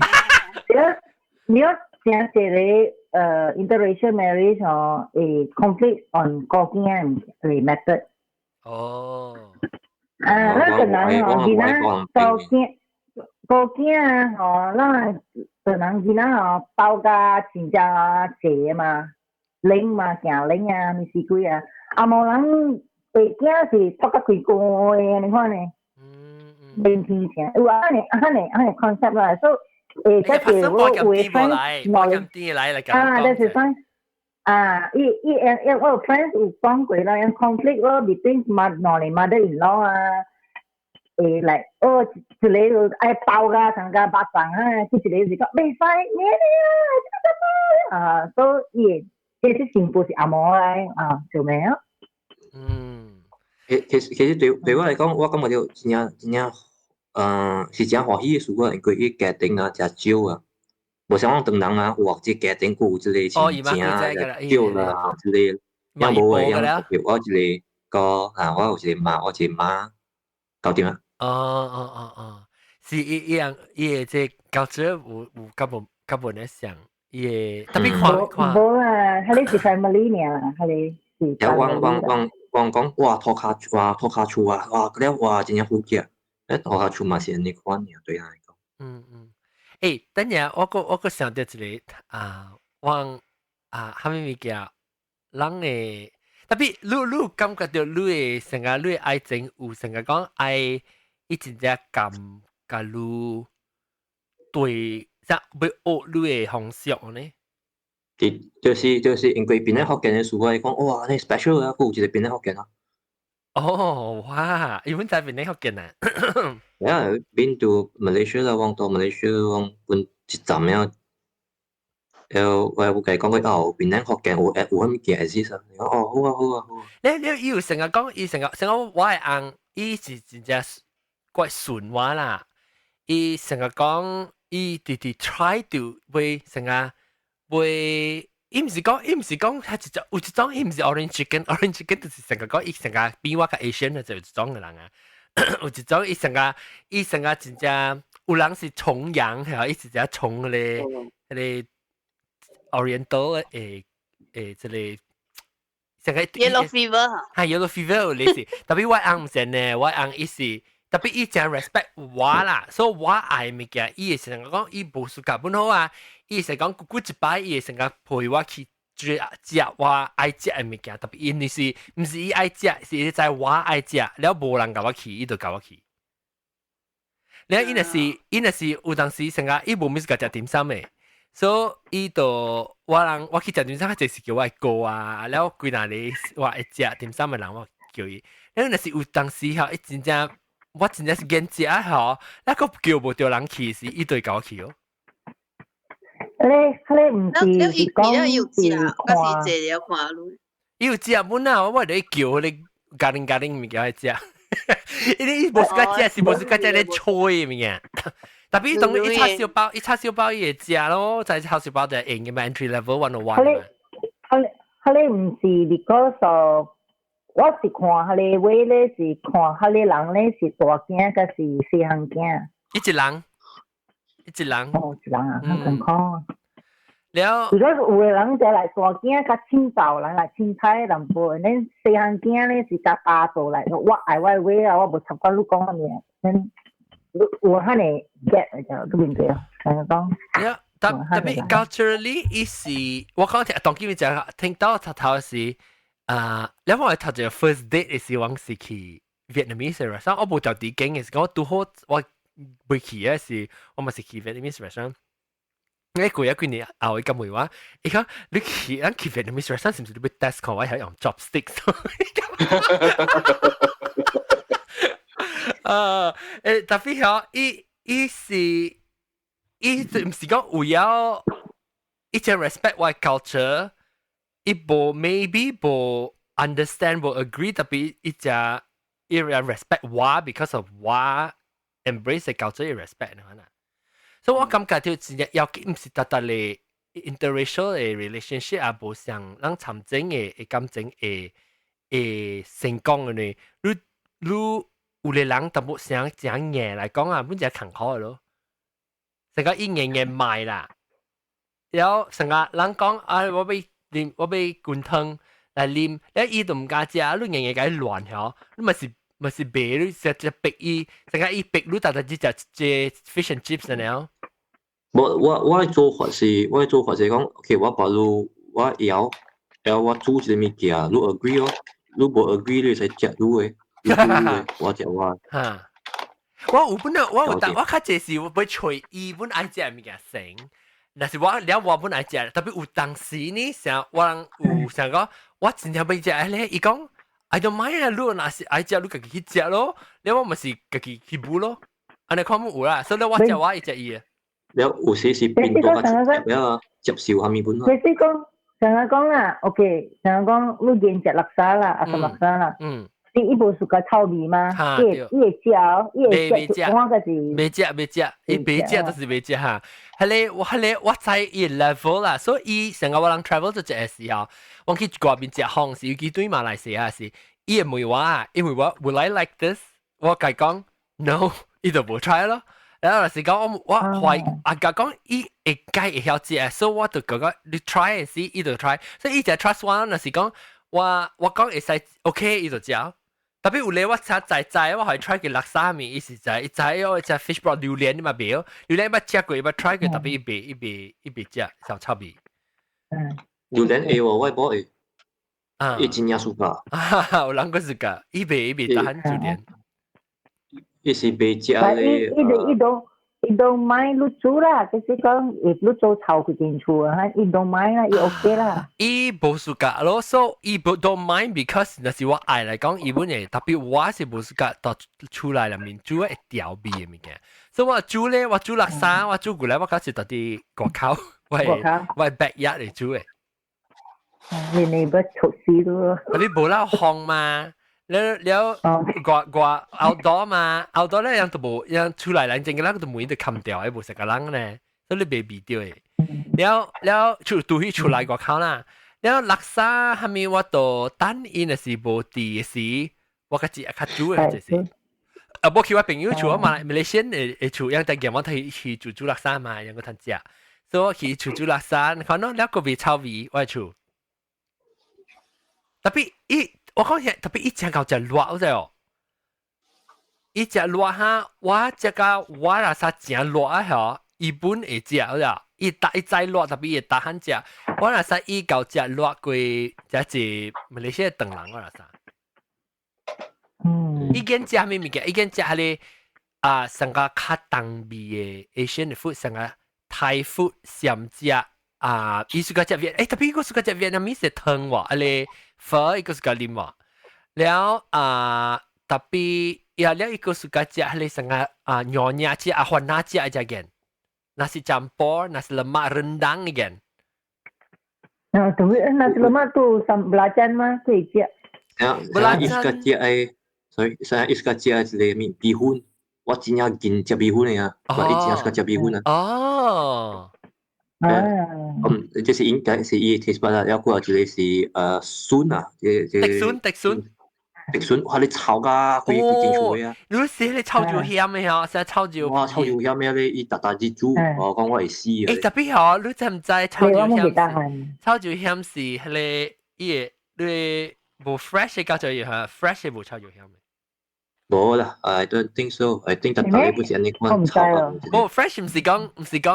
你要誠濟個interracial marriage 吼，會 conflict on 顧囝的 method。哦。啊，咱個人吼，囡仔顧囝顧囝啊，吼，咱個人囡仔吼，包甲真正濟嘛，冷嘛，誠冷啊，物事鬼啊，啊無人下囝是托甲規個的，你看呢？年輕聲有按呢按呢按呢 concept 啦，所以這是我有的 friend 來來啊，這是講啊，伊伊伊我有 friend 有講過啦，conflict 咯，between 兩個 mother in law 啊，來哦，一個就愛包甲成個肉粽啊，一個是講袂使，免啊，啊，所以這是全部是紅毛來啊，做咩啊？嗯，其實對我來講，我感覺到真正真正，是真歡喜的事啊，因為伊家庭啊誠少啊，無像講唐人啊，有這家庭閣有這個親情啊，少啦，這個，也無的，也我一個哥啊，我有一個媽，我一個媽，搞掂啊。哦哦哦哦，是伊伊樣伊的這culture 有較無咧像，伊的特別看看。無啊，彼个是 family 爾啦，彼个是。我我我我講哇，塗跤哇，塗跤厝啊，哇，了哇，真正好食。塗跤厝嘛是按呢款爾，對來講。嗯嗯，欸，等下我閣想著一個啊，我啊，啥物物件，人會特別你有感覺著你的成個你的愛情有成個講愛，伊真正甘共你對，即欲學你的方式呢？就是因為檳城福建的時候，伊講哇，你 special 啊，閣有一個檳城福建啊。哦，哇！伊本在檳城福建啊？呀，been to Malaysia 啦，往到 Malaysia 往本一站了，然後我有共伊講過哦，檳城福建有啥物件會使啥？伊講哦，好啊好啊好啊。你伊有成日講，伊成日成日我的翁，伊是真正怪順我啦。伊成日講，伊直直 try to 會成日會。伊毋是講，伊一種有一種，伊毋是 orange chicken，orange chicken 就是成日講，伊成日比我較 Asian 就有一種的人啊。有一種伊成日伊成日真正有人是崇洋，係伊是只崇彼個 Oriental 的這個成個 Yellow fever 哈，yellow fever 有類似，特別我翁毋是呢，我翁伊是特別伊誠 respect 我啦，所以我愛物件，伊會成日講伊無 suka 本好啊。伊是講久久一擺，伊會成日陪我去食食我愛食的物件，特別因為是毋是伊愛食，是伊知我愛食，了無人共我去，伊就共我去。了伊若是伊若是有當時成日伊無物事共食點心的，所以伊就我人我去食點心，較濟是叫我的哥啊，了幾若個我會食點心的人，我叫伊。了若是有當時吼，伊真正我真正是緣食吼，那個叫無著人去時，伊就會共我去哦。你毋是講有食，我是坐了看你。伊有食本啊，我咧叫彼个咖喱咖喱物件去食。伊無是甲食，是無是甲食咧吹的物件。特別當伊叉燒包，伊叉燒包伊會食咯，在叉燒包就用嘅嘛，entry level 101 嘛。彼個毋是 because of 我是看彼個話咧，是看彼個人咧是大囝，抑是細漢囝？一人，一人。哦，一人啊，較健康。了，如果有的人就來大囝較凊彩，人來凊彩淡薄，恁細漢囝咧是較霸道來，我愛我的話啊，我無插管你講啥物，恁有遐爾 get 就你明白啊？安呢講。了，特別 culturally 伊是我講聽當今就聽到頭頭是啊，你我頭一個 first date 是往是去 Vietnamese restaurant，我無條啲經嘅是講拄好我未去嘅是，我嘛是去 Vietnamese restaurant。你過一幾年後，伊咁問我，伊講你去咱去 Vietnamese restaurant 是毋是你欲 test 看我係用 chopsticks？啊，特別響伊伊是伊毋是講有要伊只 respect 我 culture，伊無 maybe 無 understand 無 agree，特別伊只伊 respect 我 because of 我 embrace the culture，伊 respect 可能。所以我感覺就真正要緊毋是單單咧 interracial 的 relationship 也無像咱參政的的感情會會成功的呢。你你有個人淡薄想誠硬來講啊，本就艱苦的咯。成個伊硬硬賣啦，然後成個人講啊，我欲啉，我欲滾湯來啉，了伊都毋敢食，你硬硬共伊亂吼，你嘛是嘛是賣你食食逼伊，成個伊逼你逐逐只食這 fish and chips 爾。無，我我的做法是，我的做法是講，OK，我把你我枵，枵我煮一個物件，你 agree 哦，你無 agree 你會使食你的，你煮你的，我食我的。哈，我有本來我有當我較濟是我欲揣伊本愛食的物件先，若是我了我本愛食，特別有當時呢，想我人有想講，我真正欲食咧，伊講 I don't mind 啊，你若是愛食，你家己去食咯，了我嘛是家己去補咯，按呢看無有啦，所以我食我伊食伊的。了有時是變多較接了接受蝦米本啊。其實講，成日講啦，OK，成日講你見食叻沙啦，啊什叻沙啦，你伊無 suka 臭味嗎？伊會伊會食，伊會食，我個是袂食袂食，伊袂食就是袂食哈。彼個我彼個我知伊 level 啦，所以成個我人 travel 做一個時候，我去外面食飯時，尤其對馬來西亞時，伊會問我，因為我 Will I like this？我共伊講 No，伊就無 try 咯。然後就是講我我懷啊，共講伊會該會曉食，所以我就感覺你 try 時，伊就 try，所以伊就 trust 我，若是講我我講會使 OK，伊就食。特別有咧，我才知知，我係 try 過叻沙麵，伊是知伊知我食 fish broth 榴蓮你嘛袂曉，榴蓮捌食過，捌 try 過，特別伊袂伊袂伊袂食，小臭味。榴蓮會喎，我某會。啊，伊真正 suka。有人閣 suka，伊袂伊袂 tahan 榴蓮。伊是袂食咧。伊伊伊都伊都買你煮啦，就是講伊你做炒佢間厝啊，伊都買啦，伊 OK 啦。伊無 suka 咯，所以伊無 don't mind because 若是我愛來講，伊本會特別我是無 suka 到厝內裡面煮會調味的物件。所以我煮咧，我煮叻沙，我煮過來，我較是佇佇外口，我係我係 backyard 嚟煮的。你你不熟死咯？你無啦風嘛？了了外外 outdoor 嘛，outdoor 咧樣都無，樣出來人整個人都門都冚掉，無成個人咧，所以你袂味著的。了了出拄去出來外口啦，了叻沙蝦米我都等伊若是無佇時，我較食較煮的就是。啊，無去我朋友厝，我馬來西亞的的厝，樣在夜晚去去煮煮叻沙嘛，樣個通食，所以我去厝煮叻沙，可能了個袂臭味，我厝。特別伊。我講起特別伊食到食熱有知哦，伊食熱哈，我食到我若啥誠熱啊吼，伊本會食有知？伊逐伊知熱，特別伊會 tahan 食。我若啥伊夠食熱過，食一馬來西亞唐人我若啥。伊見食啥物物件？伊見食彼個啊，上個較重味的 Asian 的 food，上個 Thai food 鹹食啊，伊 suka 食越，欸，特別伊閣 suka 食 Vietnamese 的湯喎，啊咧 pho 伊閣 suka 啉喎。了啊，特別也了伊閣 suka 食彼個上個啊，nyonya 食啊，番仔食這件，nasi campur, nasi lemak rendang again。啊，對，nasi lemak 都 sambal belacan 嗎？可以食。啊，伊 suka 食的，所以所以伊 suka 食一個麵米粉，我真正緊食米粉的啊，我伊真正 suka 食米粉啊。哦。啊。嗯，這是應該是伊的 taste bud 啦，了過後一個是筍啊，這這。竹筍，竹筍。竹筍，哇！你炒甲規規間厝的啊！你是你炒就鹹的吼，是炒就。哇！炒就鹹的咧，伊逐逐日煮，我講我會死啊！欸，特別吼，你知毋知炒就鹹？炒就鹹是彼個伊個你無 fresh 的叫做哈，fresh 的無炒就鹹的。無啦，I don't think so. I think 特特你不是按呢款炒啊。無 fresh 毋是講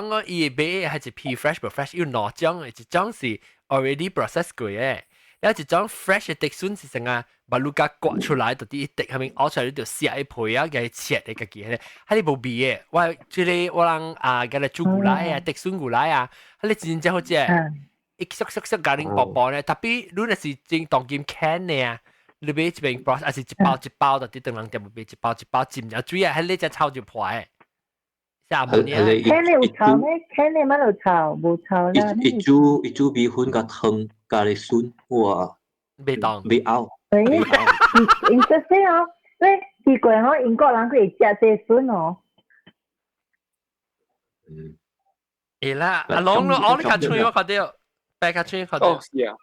我伊買係一批 fresh 無 fresh 有兩種，一種是 already process 過嘅，有一種 fresh 嘅竹筍是成啊，把乳膠刮出來，就啲滴下面熬出來，就削一皮啊，給切的家己，彼個無味嘅。我這個我人啊，佮你煮牛奶啊，竹筍牛奶啊，彼個真正好食。一縮縮縮甲恁薄薄咧，tapi 你若是真當今 can 的啊，你買一邊 process，還是一包一包的，佇當人店買一包一包浸了水啊，彼個才炒就破的。下晡呢？ can 的有臭咩？can 的乜有臭？無臭啦。伊煮米粉佮湯加咧筍，哇！袂當。袂拗。欸，interesting 哦，喂，奇怪哦，英國人佢會食這筍哦。嗯。會啦，阿龍，我你較喙我看到，白較喙看到。哦，是啊，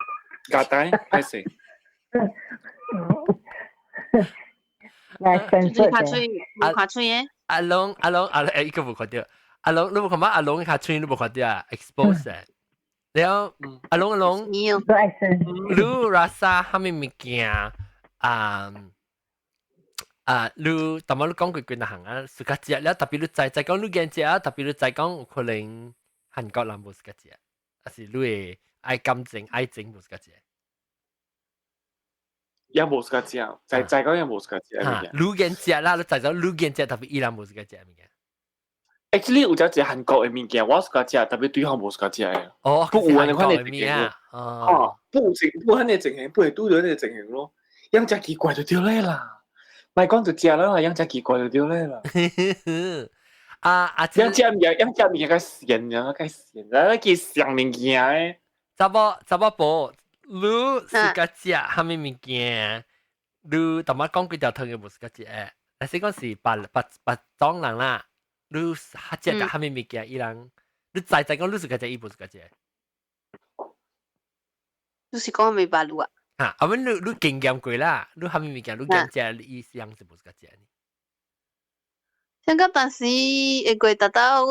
加單歹勢。來，分較喙，無較喙的。阿龍，阿龍，阿龍，欸，伊個無看到。阿龍，你無看嘛？阿龍較喙你無看到啊？expose。了，阿龍阿龍，你 rasa 啥物物件啊？啊，你淡薄你講過幾若項啊，喜歡食了，tapi 你知講你願食啊，tapi 你知講有可能韓國人無喜歡食，還是你會愛感情愛情無喜歡食？也無喜歡食，知講也無喜歡食物件。你願食啦，你知講你願食，tapi 伊人無喜歡食物件。 Actually 有隻韓國的物件，我喜歡食，tapi 對方無喜歡食的。哦，不有按呢款的物件。哦，不有情，不按呢情形，不會拄著按呢情形咯。樣真奇怪就對咧啦。莫講就食啦，樣真奇怪就對咧啦。啊啊！樣食物件，樣食物件較鹹，較鹹，咱去上物件的。查某查某婆，你喜歡食啥物物件？你淡薄講幾條湯嘅無喜歡食？但是講是別別別種人啦。你食個啥物物件？伊人你知知講你喜歡食，伊無喜歡食。你是講未捌你啊？嚇！啊，阮你經驗過啦，你啥物物件你敢食，伊是樣是無喜歡食？像個當時會過達到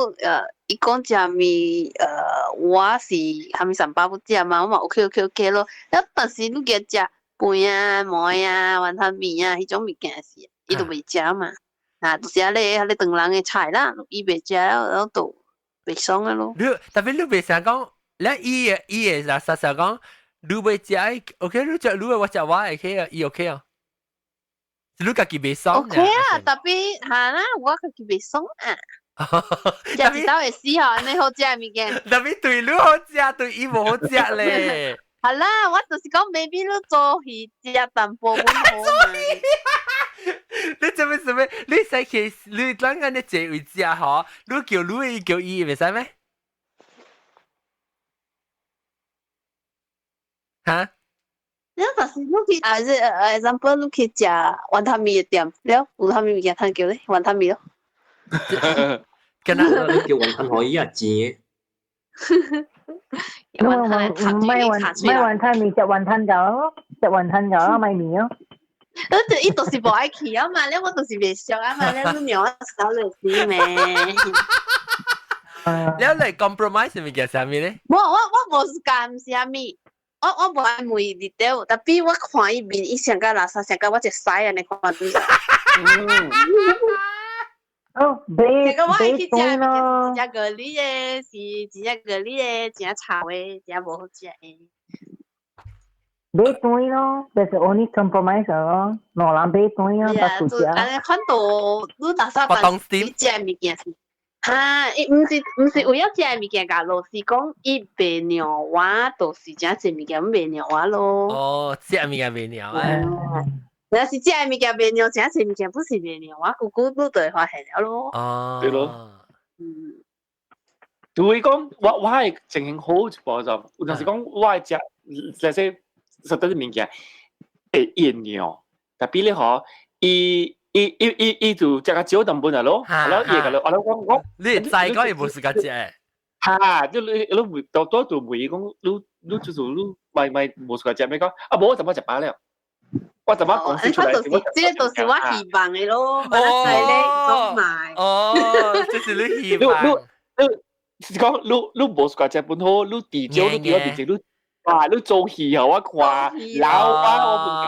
伊講食物，我是啥物三包不食嘛，我嘛 OK OK OK 咯。了當時你共食飯啊、糜啊、雲吞麵啊，彼種物件是，伊都袂食嘛。啊，就是按呢，按呢唐人的菜啦，伊袂食了，然後就袂爽啊咯。你 tapi 你袂想講，你伊會啥啥講，你袂食，OK，你食你我食我 OK 啊，伊 OK 啊。你家己袂爽？OK 啊，tapi 嚇啦，我家己袂爽啊。食一道會死吼，按呢好食的物件。 tapi 對你好食，對伊無好食咧。好啦，我就是講，maybe 你做戲食淡薄阮好嘛。你做咩做咩？你使去你咱個你坐位食吼，你叫你叫伊袂使咩？哈？你就是你去啊，是 example 你去食雲吞麵的店，了有啥物物件通叫咧？雲吞麵咯。敢若你叫雲吞可以啊，甜的。雲吞唔係雲唔係雲吞麵，食雲吞餃，食雲吞餃咯，咪麵咯。伊就是無愛去啊嘛，了我就是袂熟啊嘛，了你讓我手就死咩？了來 compromise 物件啥物咧？無，我無是講毋是啥物，我無愛問伊 detail，tapi 我看伊面，伊上較垃圾，上較我一屎按呢款。嗯。哦，買這個我愛去食咯。食咖喱的，是真正咖喱的，真臭的，真無好食的。買斷咯，就是 only compromise 咯，兩人買斷咯，捌厝食。按呢款都你垃圾辦你食物件是，哈，伊毋是為了食物件共落，是講伊袂讓我，就是誠濟物件袂讓我咯。哦，食物件袂讓啊。若是食物件袂讓，誠濟物件不是袂讓我，久久你就會發現了咯。哦，對咯。嗯。對講，我係情形好一部就，有陣時講我係食，這些實在物件會厭尿，tapi 咧吼，伊就食較少淡薄咯，然後伊會共你，我講我，你知講伊無時間食。哈，你袂多多就問伊講，你就是你賣賣無時間食咩講？啊無我怎麼食飽了？我怎麼講出來？這個就是我希望的咯，嘛知咧總買。哦，這是你希望。你是講你無時間食本好，你至少你對我面前你哇！你做戲予我看，老啊我唔敢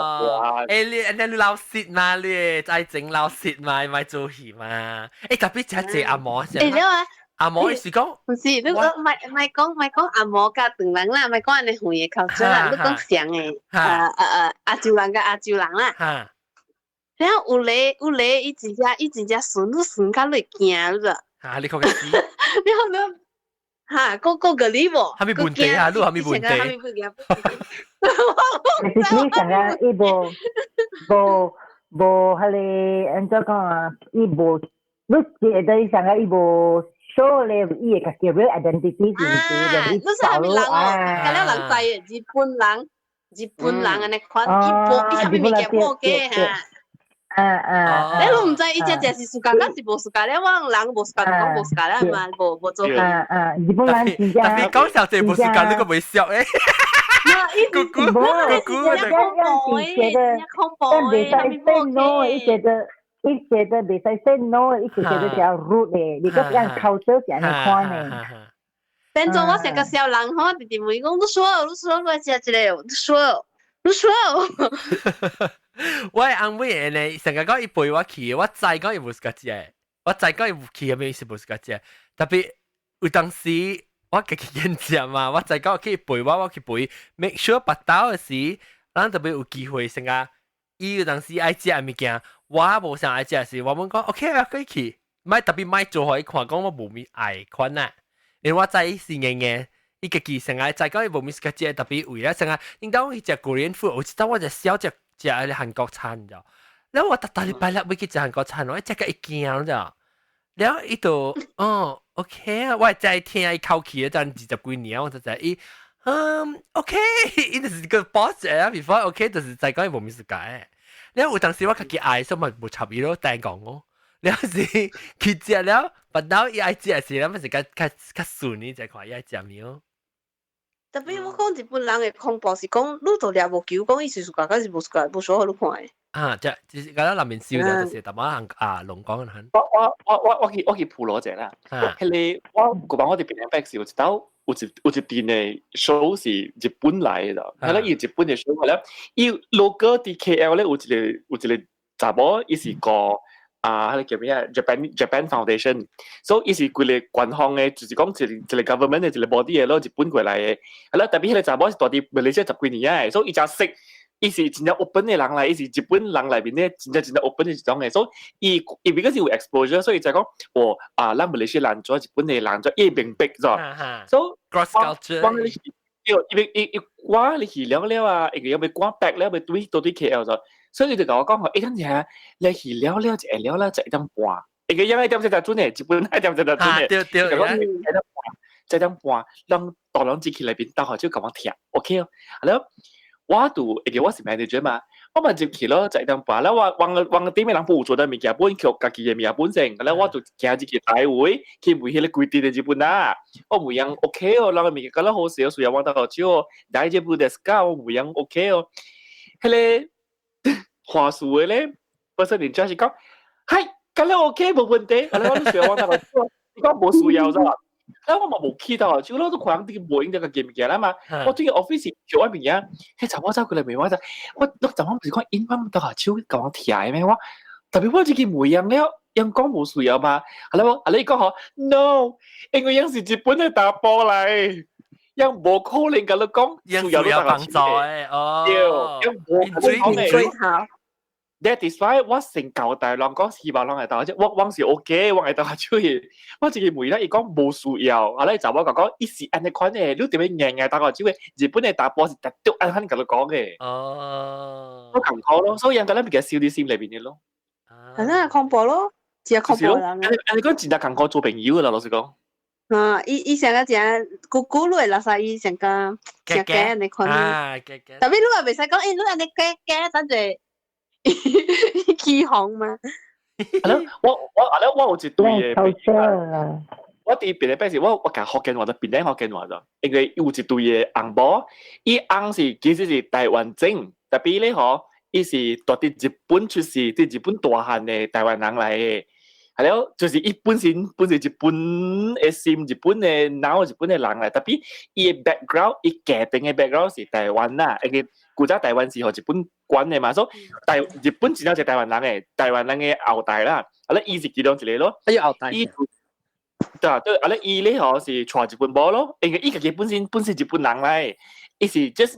看。欸，你老實嘛？你愛情老實嘛？咪做戲嘛？欸，特別食濟阿毛。欸，了啊！阿毛是講，毋是，你講莫講阿毛佮唐人啦，莫講按呢遠的口水啦，你講像的，亞洲人佮亞洲人啦。了有咧有咧，伊真正順，你順甲你會驚你。嚇，你講個死！了了，嚇，閣個你無？啥物問題啊？你啥物問題？啥物問題？其實你上個伊無無無彼个按怎講啊？伊無，你覺得伊上個伊無 show 咧，伊會家己 real identity 是毋是？你是啥物人哦？佮了人知的，日本人，日本人按呢款，伊無伊啥物物件無假哈。你毋知伊只只是 suka，抑是無 suka 咧？我人無 suka 就講無 suka 咧嘛，無無做。啊啊！日本人真正特別講小姐無 suka，你個袂笑誒。姑姑姑姑，真是覺得，但袂使 say no，伊覺得伊覺得袂使 say no，伊就覺得較 rude 的，你個樣 culture 是按呢款的。變做我成個小人吼，直直問伊講，你說，你說，我食一個，你說，你說。我翁妹呢，成日講伊陪我去，我知講伊無 suka 食，我知講伊去的物是無 suka 食，特別有當時我家己見食嘛，我知講去陪我，我去陪，make sure 腹肚的時，咱特別有機會成日，伊有當時愛食的物件，我無想愛食時，我問講 OK 啊，可以去，莫特別莫做予伊看，講我無物愛款啊，因為我知伊是硬硬。伊家己成日知講伊無物 suka 食，特別為了成日，因當去食 Korean food，有一當我就少食食韓國餐，你知？了我逐逐禮拜六欲去食韓國餐，我食甲伊驚，你知？了伊就哦，OK 啊，我會聽伊口氣，陣20幾年，我就知伊嗯 OK，伊就是個 boss 啊，before OK 就是知講伊無物 suka。了有當時我家己愛，所以嘛無插伊咯，單講哦。了是去食了，腹肚伊愛食時，咱咪是較較較順呢，就看伊愛食物哦。特別我講日本人的恐怖是講，你都掠無球，講伊是 suka，抑是無 suka，無需予你看的。啊，即就是敢若南面燒就就是淡薄仔啊龍講的。我去普羅者啦，彼个我舊擺我佇檳城時有一道有一陣的 show 是日本來的，係啦，伊日本的 show 咧，伊 local 佇 KL 咧有一個查某，伊是個啊，彼个叫咩啊？Japan Foundation，所以伊是規个官方的，就是講一個 government 的一個 body 的咯，日本過來的，係啦，特別彼個查某是住佇馬來西亞十幾年的，所以伊誠識。伊是真正 open 的人來，伊是日本人內面咧真正真正 open 的一種的，所以伊伊 because 有 exposure，所以就講，哦啊，咱馬來西亞人做日本的人做，伊明白咗，所以 cross culture，我你去，伊伊伊我你去了了啊，因為欲趕 back 了，欲對倒對 KL 咗，所以伊就共我講吼，欸，等陣你去了了就會了啦，1點半，因為一點才準的，日本一點才準的，對對，1點半，1點半，咱大人進去內面斗下手共我聽，OK 哦，好了。我就會記我是 manager 嘛，我嘛入去咯，1點半啦，我我頂面人有做的物件，本叫家己的物件本身，了我就行入去台位去問彼個規定的日本啊，我問𪜶 OK 哦，人个物件覺得好勢，需要我斗下手，大丈夫ですか？我問𪜶 OK 哦，彼个話術的咧，person in charge 講，係，咁了 OK 無問題，了我需要我斗下手，你講無需要咗。啊，我嘛無去到，就我都看啲無用這個物件啦嘛。我對 office 叫我物件，彼查某走過來問我，我查某毋是講𪜶幫斗下手共我聽的咩？我特別我這個問𪜶了，𪜶講無需要嘛。後來我後來伊講吼，no，因為𪜶是日本的查埔來，𪜶無可能共你講需要幫助的哦。對，𪜶無可能講的。That is why 我成交代人講希望人會斗下手，我是 OK，我會斗下手去。我一個問咧，伊講無需要，後來查某共講，伊是按呢款的，你特別硬硬斗下手的，日本的查埔是特別按款共你講的。我艱苦咯，所以𪜶共咱比較收佇心內面的咯。反正恐怖咯，真恐怖人。按呢講真正艱苦做朋友啦，老實講。啊，伊伊成個誠久久你會垃圾，伊成個誠假按呢款。啊，假假。特別你也袂使講，欸，你按呢假假，等陣。起哄嘛？係咯，我我我有一對的朋友，我佇別個擺時，我講福建話就檳城福建話就，因為有一對的翁某，伊翁是其實是台灣種，特別咧吼，伊是住佇日本出世，佇日本大漢的台灣人來的。係了，就是伊本身本是日本的心、日本的腦、日本的人來，tapi 伊的 background，伊家庭的 background 是台灣啦，因為古早台灣是予日本管的嘛，所以台日本真正是台灣人的，台灣人的後代啦，啊咧伊是其中一個咯。哎後代。伊對啊，對，啊咧伊咧吼是娶日本某咯，因為伊家己本身本是日本人來，伊是 just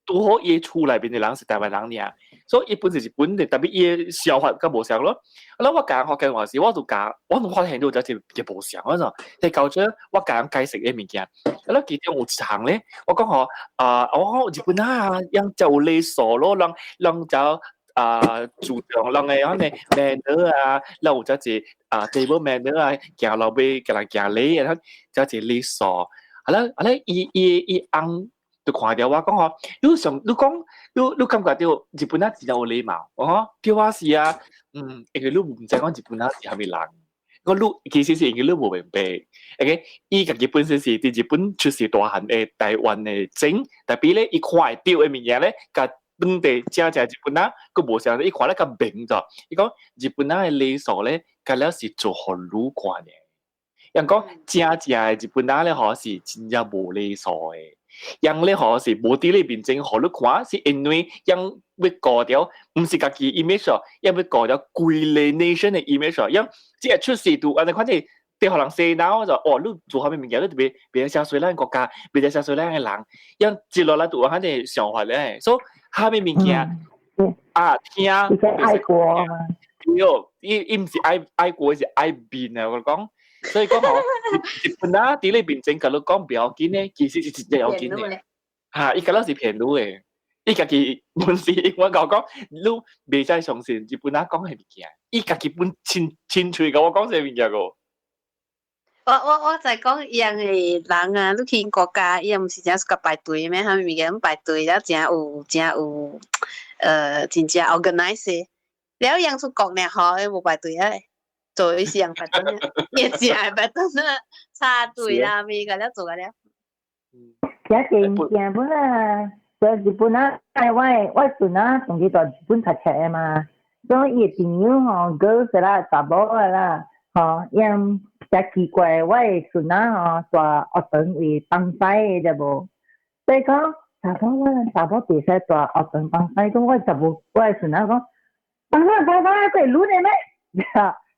拄好伊厝內邊的人是台灣人爾，所以伊本是日本的，tapi 伊的想法較無相咯。啊，我講福建話時，我就講，我就發現到這是無相，我就係搞咗我共人解釋的物件。啊，其中有一項咧，我講吼，啊，我講日本啊，人就有禮數咯，人人就啊注重人的按呢 manner 啊，人有這一啊 table manner 啊，行路尾共人行禮啊，這一禮數。啊咧啊咧，伊伊伊翁就看著我講吼，你想你講你你感覺著日本仔真有禮貌，我講對我是啊，嗯，因為你毋知講日本仔是啥物人，我你其實是因為你無明白，OK，伊家己本身是佇日本出世大漢的台灣的種，tapi 咧伊看會著的物件咧，佮當地正正日本仔閣無相，伊看咧較明咗，伊講日本仔的禮數咧，敢了是做予你看的。人講正正的日本仔咧，吼是真正無禮數的。人咧吼是無佇你面前予你看，是因為人欲顧著，毋是家己 image 哦，人欲顧著規个 nation 的 image 哦。人這個出世就按呢款是，對予人洗腦就哦，你做啥物物件，你特別袂使衰咱國家，袂使衰咱的人，人接落來就有按呢想法咧，所以啥物物件啊聽，伊是愛國嘛。對，伊伊毋是愛愛國，是愛面啊！我講。所以講吼，日本仔佇你面前共你講不要緊咧，其實是真正要緊的。嚇，伊敢若是騙你的，伊家己本是我共講，你袂使相信日本仔講的物件，伊家己本親親喙共我講這物件個。我我我在講伊樣的人啊，你去𪜶國家，伊毋是誠 suka 排隊咩？啥物物件排隊了，誠有誠有，呃，真正 organize。了伊樣出國呢，吼，伊無排隊啊。做伊是樣排隊，伊真愛排隊啊，插隊啦，物個了做個了。誠濟物件本啊，在日本啊，我我孫仔從去到日本讀冊的嘛，所以伊的朋友吼，girls 啦，查某的啦，吼，𪜶誠奇怪，我的孫仔吼，蹛學堂為放屎的對無？所以講查某我查某袂使蹛學堂放屎，講我查某我的孫仔講，放屎放屎，會攆的咩？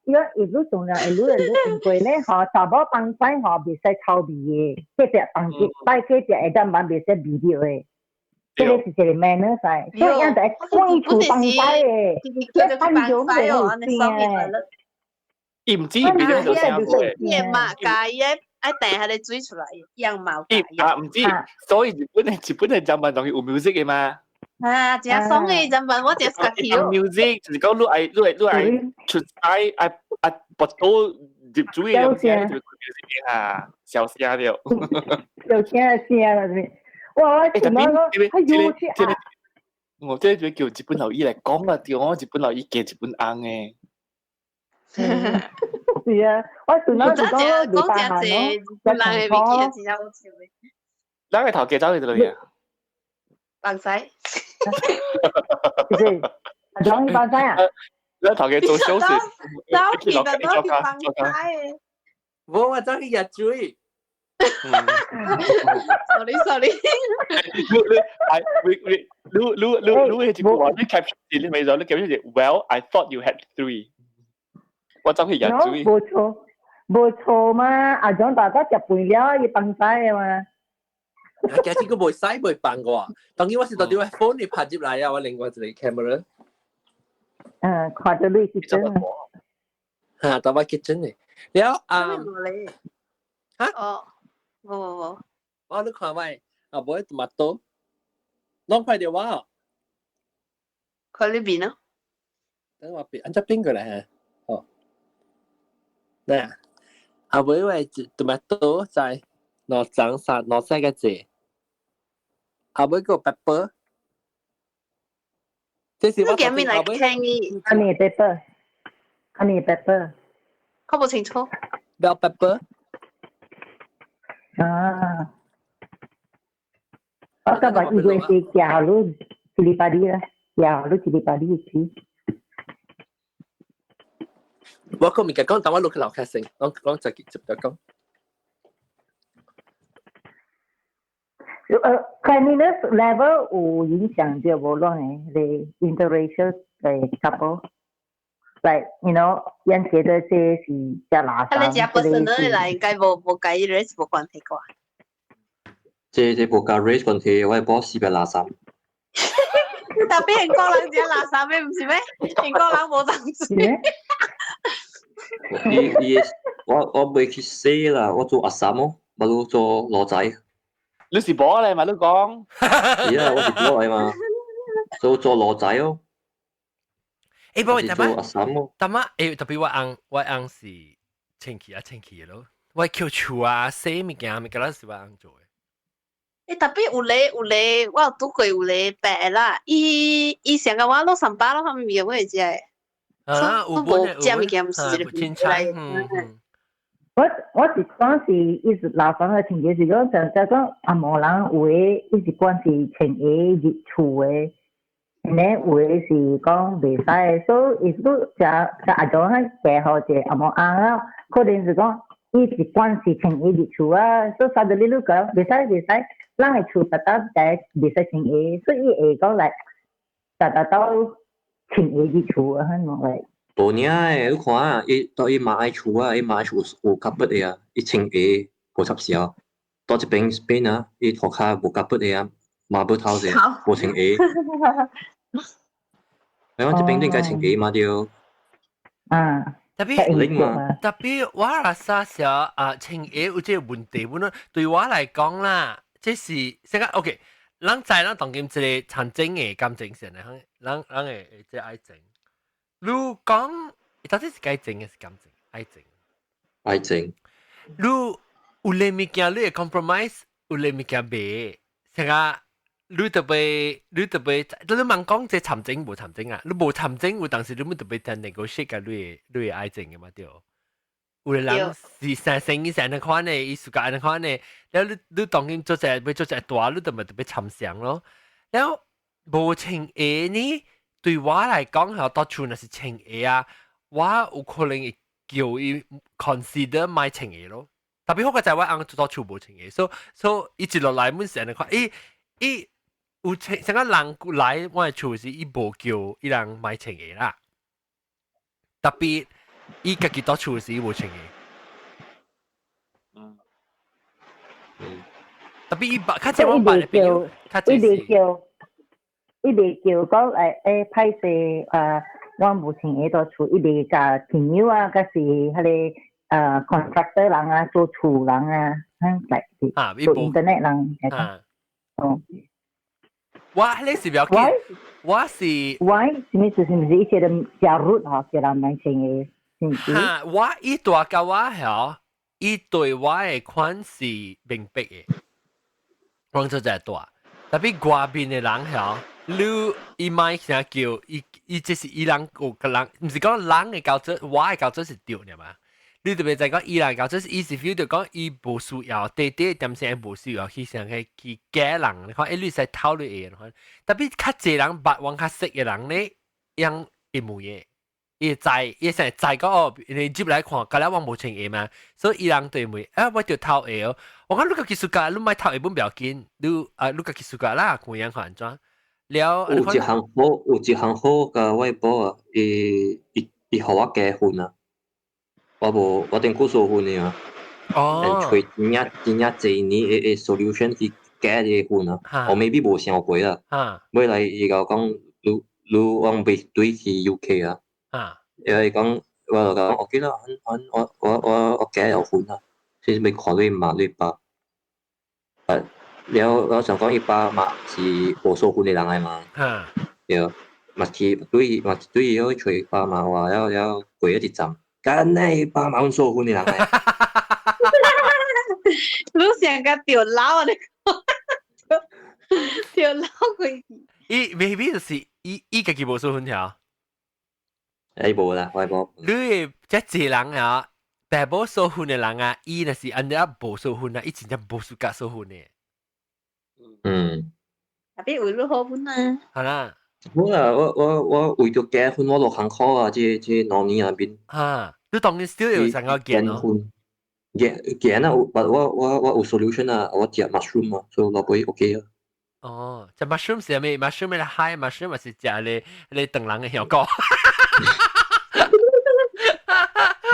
伊講會攆當然會攆會攆，因為咧吼，查某放屎吼袂使臭味的，隔壁房間擺隔壁會當慢袂使味著的。這個是一個 manner 噻，所以𪜶就會關厝放屎的，這放尿袂有聲。伊毋知變咗做啥個。伊嘛介伊愛掟彼个水出來，樣貌。伊啊毋知，所以日本的日本的人民當然有 music 的嘛。啊，真爽的人民，我真喜歡。 music 就是講你愛你愛你愛出愛愛愛跋倒入水的聲，就 music 啊，小聲了。小聲聲啦，是。哇！我怎麼講？哎呦，去啊！我這就叫日本老伊來講啊，對我日本老伊加日本翁的。是啊，我陣仔就講禮拜行咯，日本人的物件真正好笑的。咱個頭家走去佗位啊？放屎。是，講放屎啊？咱頭家做小事，走去就走去放屎的。無，我走去蜈水。 Sorry sorry。你你 I 你你你你你你係一句話，你 caption 你咪就你 caption 是 Well I thought you had three。我走去蜈水。無錯，無錯嘛！阿長大家食飯了，伊放屎的嘛。啊，其實個袂使袂放過，當然我是到底我 phone 你拍入來啊，我另外一個 camera。嗯，看到你是真。嚇，到我 kitchen 的。了啊。嚇？哦，無無無。我你看覓，啊，無 tomato，攏看著我。看你面咯。等我變，按怎變過來嚇？哦。嗱，啊，尾話 tomato 在兩層三兩細個字，啊尾個 pepper，這是我你來聽伊。啥物 pepper？啥物 pepper？看不清楚。 Bell pepper。啊。我感覺以為是夾你一禮拜二啦，夾你一禮拜二去。我講物件講，等我落去樓下先，講講就接就講。Cleanliness level 有影響到無論嘅，你 interracial 嘅 couple。Like 人覺得這是食垃圾。啊，你食 personal 來應該無佮 race 無關係啩？這無佮 race 關係，我係講四百垃圾。特別英國人食垃圾咩？毋是咩？英國人無當水。伊伊我未去洗啦，我做阿三咯，咪都做羅仔。你是寶嚟嘛？你講。是啊，我是寶嚟嘛，做羅仔咯。欸，不過做阿三咯。但係欸，特別我翁是清氣啊清氣咯，我抾厝啊洗物件物件，攏是我翁做的。欸，特別有咧，我有拄過有咧白啦，伊上個我落上班咯，啥物物件我會食的。啊，有無食物件毋是一個凊彩，嗯。我是講是伊是樓房的情節是講，就講紅毛人有的伊是管是穿鞋入厝的，呢有的是講袂使的，所以伊都食食阿種較加好者紅毛翁啊，可能是講伊是管是穿鞋入厝啊，所以啥物你講袂使袂使，咱的厝達達袂使穿鞋，所以伊會講來達達到穿鞋入厝啊，彼種來。無影的，你看啊，伊到伊媽的厝啊，伊媽的厝有 carpet 的啊，伊穿鞋無插潲。到這邊 Spain 啊，伊塗跤無 carpet 的啊，馬布頭者無穿鞋。你講這邊應該穿鞋嘛對？啊，特別特別我若啥時啊穿鞋有這個問題，本對我來講啦，這是先講 OK，咱知咱當今這個參政的感情線的，咱會這愛情。你講，到底是愛情還是感情？愛情。愛情。你有咧物件你會 compromise，有咧物件袂。像啊，你特別，你問講這參情無參情啊？你無參情，有當時你們特別在 negotiate 甲你的愛情的嘛對？有的人是成生意成那款的，伊是甲按呢款的，了你當今做者欲做者大，你就咪特別參詳咯。了無穿鞋呢？對我來講，嗬，到厝若是穿鞋啊，我有可能會叫伊 consider 莫穿鞋咯。特別好個就我翁到厝無穿鞋，所以一直落來阮是按呢看，伊伊有穿，成個人來我的厝時，伊無叫伊人莫穿鞋啦。特別伊家己到厝時，伊無穿鞋。特別伊捌，較濟我捌的朋友，較濟是。伊袂叫講欸歹勢啊，我無穿鞋佇厝，伊袂共朋友啊，抑是彼個contractor 人啊，做厝人啊，來做 internet 人，哦。我你是不要緊，我是 Why？什麼是毋是伊這個加入吼，叫人莫穿鞋，是毋是？哈，我伊大共我吼，伊對我的款是明白的，講做就大，特別外面的人吼。你伊莫啥叫伊伊這是伊人有個人，毋是講人的標準，我的標準是對的嘛？你特別在講伊人標準，伊是 feel 到講伊無需要，短短點聲無需要去啥去去假人，你看欸你使偷你的，你看特別較濟人捌我較識的人咧，樣會問的，伊會知，伊會知講哦，你入來看，舊了我無穿鞋嘛，所以伊人對問，啊我著偷鞋哦，我講你家己 suka，你莫偷鞋本不要緊，你啊你家己 suka 啦，看樣看按怎。了，有一項好，有一項好共我某啊，伊予我加分啊，我無我頂久數分的啊。哦。揣真正真正濟年的 solution 去加這個分啊，我 maybe 無想過啦。尾來伊共我講，你我欲轉去 UK 啊。伊講我就講 OK 啦，我加有分啊，是欲看你媽你爸。了我想講伊爸嘛是無數分的人來嘛。對，嘛是對嘛是對伊去揣爸媽話了了過咗一站，敢若伊爸媽阮數分的人來。你上個著老啊！你著老過去。伊 maybe 就是伊家己無數分條。欸無啦，我無。你的這濟人啊，爸母數分的人啊，伊若是按呢無數分啊，伊真正無 suka 數分的。特別為你好分啊。好啦。好啦，我為著結婚我落艱苦啊，這兩年入面。哈，你當然 still 有成個見咯。見見啊！我有 solution 啊，我食 mushroom 啊，所以老尾 OK 啊。哦，食 mushroom 是咩？mushroom 係海 mushroom 還是食你你唐人嘅香膏？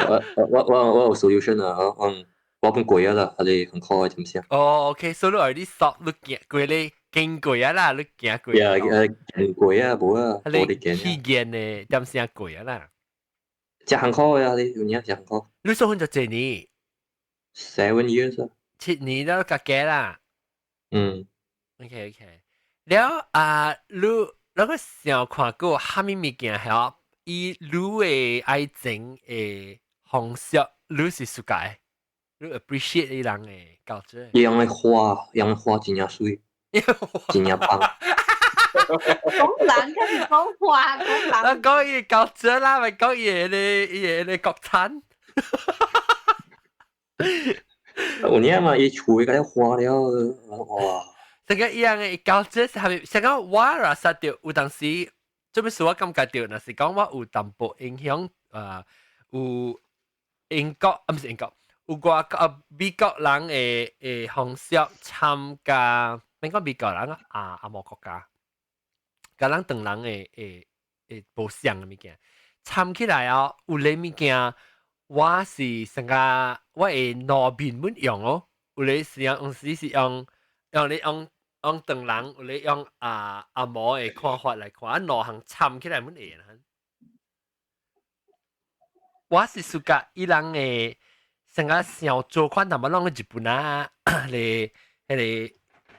我有 solution 啊，我本過啊啦，係你很可愛點先？哦，OK，所以你你索你行過你經過啊啦，你行過。呀經過啊，無啊，無你去見的點聲過啊啦。食很可愛啊，你有影食很可。你結婚就幾年？7 years 啊。7年都較加啦。嗯。 OK，了啊，你那個想看過蝦米物件係以你的愛情的方式，你是 suka，你 appreciate 伊人的culture。伊樣的花，伊樣的花真正媠，真正棒。講人，跟住講話，講人。講伊culture 啦，咪講伊個伊個國產。有影嘛？伊厝的個花了，哇！這個伊樣的culture 是係咪？成個我若實著有當時，做咩事我感覺到，若是講我有淡薄影響啊，有英國啊，毋是英國，有外國啊美國人的的方式參加，免講美國人啊，啊阿摩國家，佮咱唐人的的的無相的物件，參起來哦，有咧物件，我是成個我會兩面本用哦，有咧是用時是用用你用用唐人，有咧用啊阿摩的看法來看，啊兩項參起來本會。我是 suka 伊人的成個想做款淡薄攏日本啊，咧彼个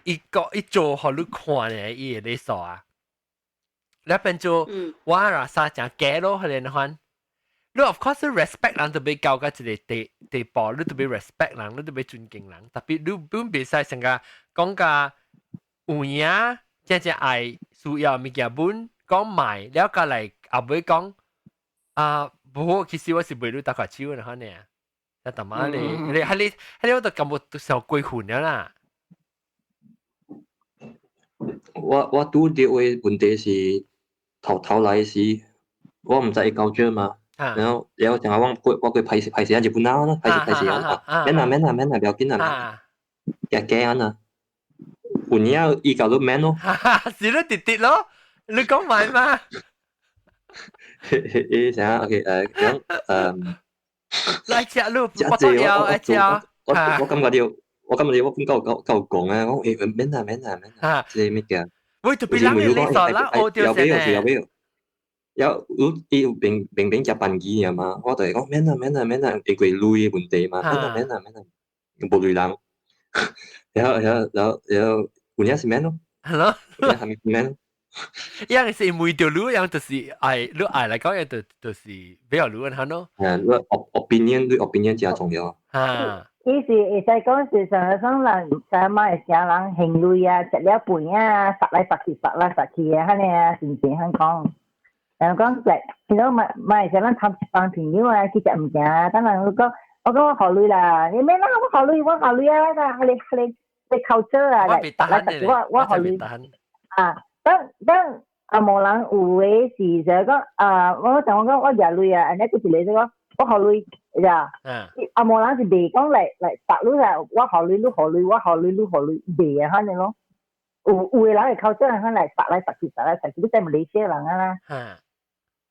伊個伊做予你看咧，伊會咧說啊。你變做我若啥誠假咯，彼個款。你 of course respect 人，特別到到一個地地步，你特別 respect 人，你特別尊敬人。特別你本袂使成個講甲有影，真正愛需要物件本講賣，了過來後尾講啊，無，其實我是袂你搭塊手的款呢。啊，淡仔咧，你彼你彼你我都感覺都傷過分了啦。我拄著的問題是頭頭來時，我毋知伊交少嘛。然後然後成日我過我過歹勢歹勢啊，日本人啦，歹勢歹勢啊，免啦免啦免啦，不要緊啦，加加啊，有影伊共你免咯。是你直直咯，你講埋嘛？伊啥 OK 講來食你，我都要來食。我感覺著，我感覺著我本夠夠夠講啊，講免啦免啦免啦，這個物件。喂，特別人嘅你說啦，學著先咧。有伊有明明明食飯機爾嘛，我就會講免啦免啦免啦，因為鐳的問題嘛，免啦免啦免啦，無鐳人。然後然後然後然後有影是免咯。係咯。有影係咪免？伊樣是問著你，樣就是愛你愛來講，樣就是比較你嚇咯。誒，你 opinion 你 opinion 真重要。啊。伊是會使講是上上人，上馬來西亞人還鐳啊，食了飯啊，殺來殺去，殺來殺去啊，按呢啊，是毋是按講？然後講來，聽講馬馬來西亞人談一幫朋友啊，去食物件啊，等人講，我講我予鐳啦，你免啦，我予鐳，我予鐳啊，我彼個彼個彼個culture啊，來來我我予鐳啊，等等啊，無人有的是就講啊，我想我講我掠鐳啊，按呢閣一個就講我予鐳，呀，啊無人是袂講來來殺你啦，我予鐳，你予鐳，我予鐳，你予鐳，袂啊，按呢咯。有有的人會culture 按來殺來殺去，殺來殺去，你知馬來西亞人啊啦。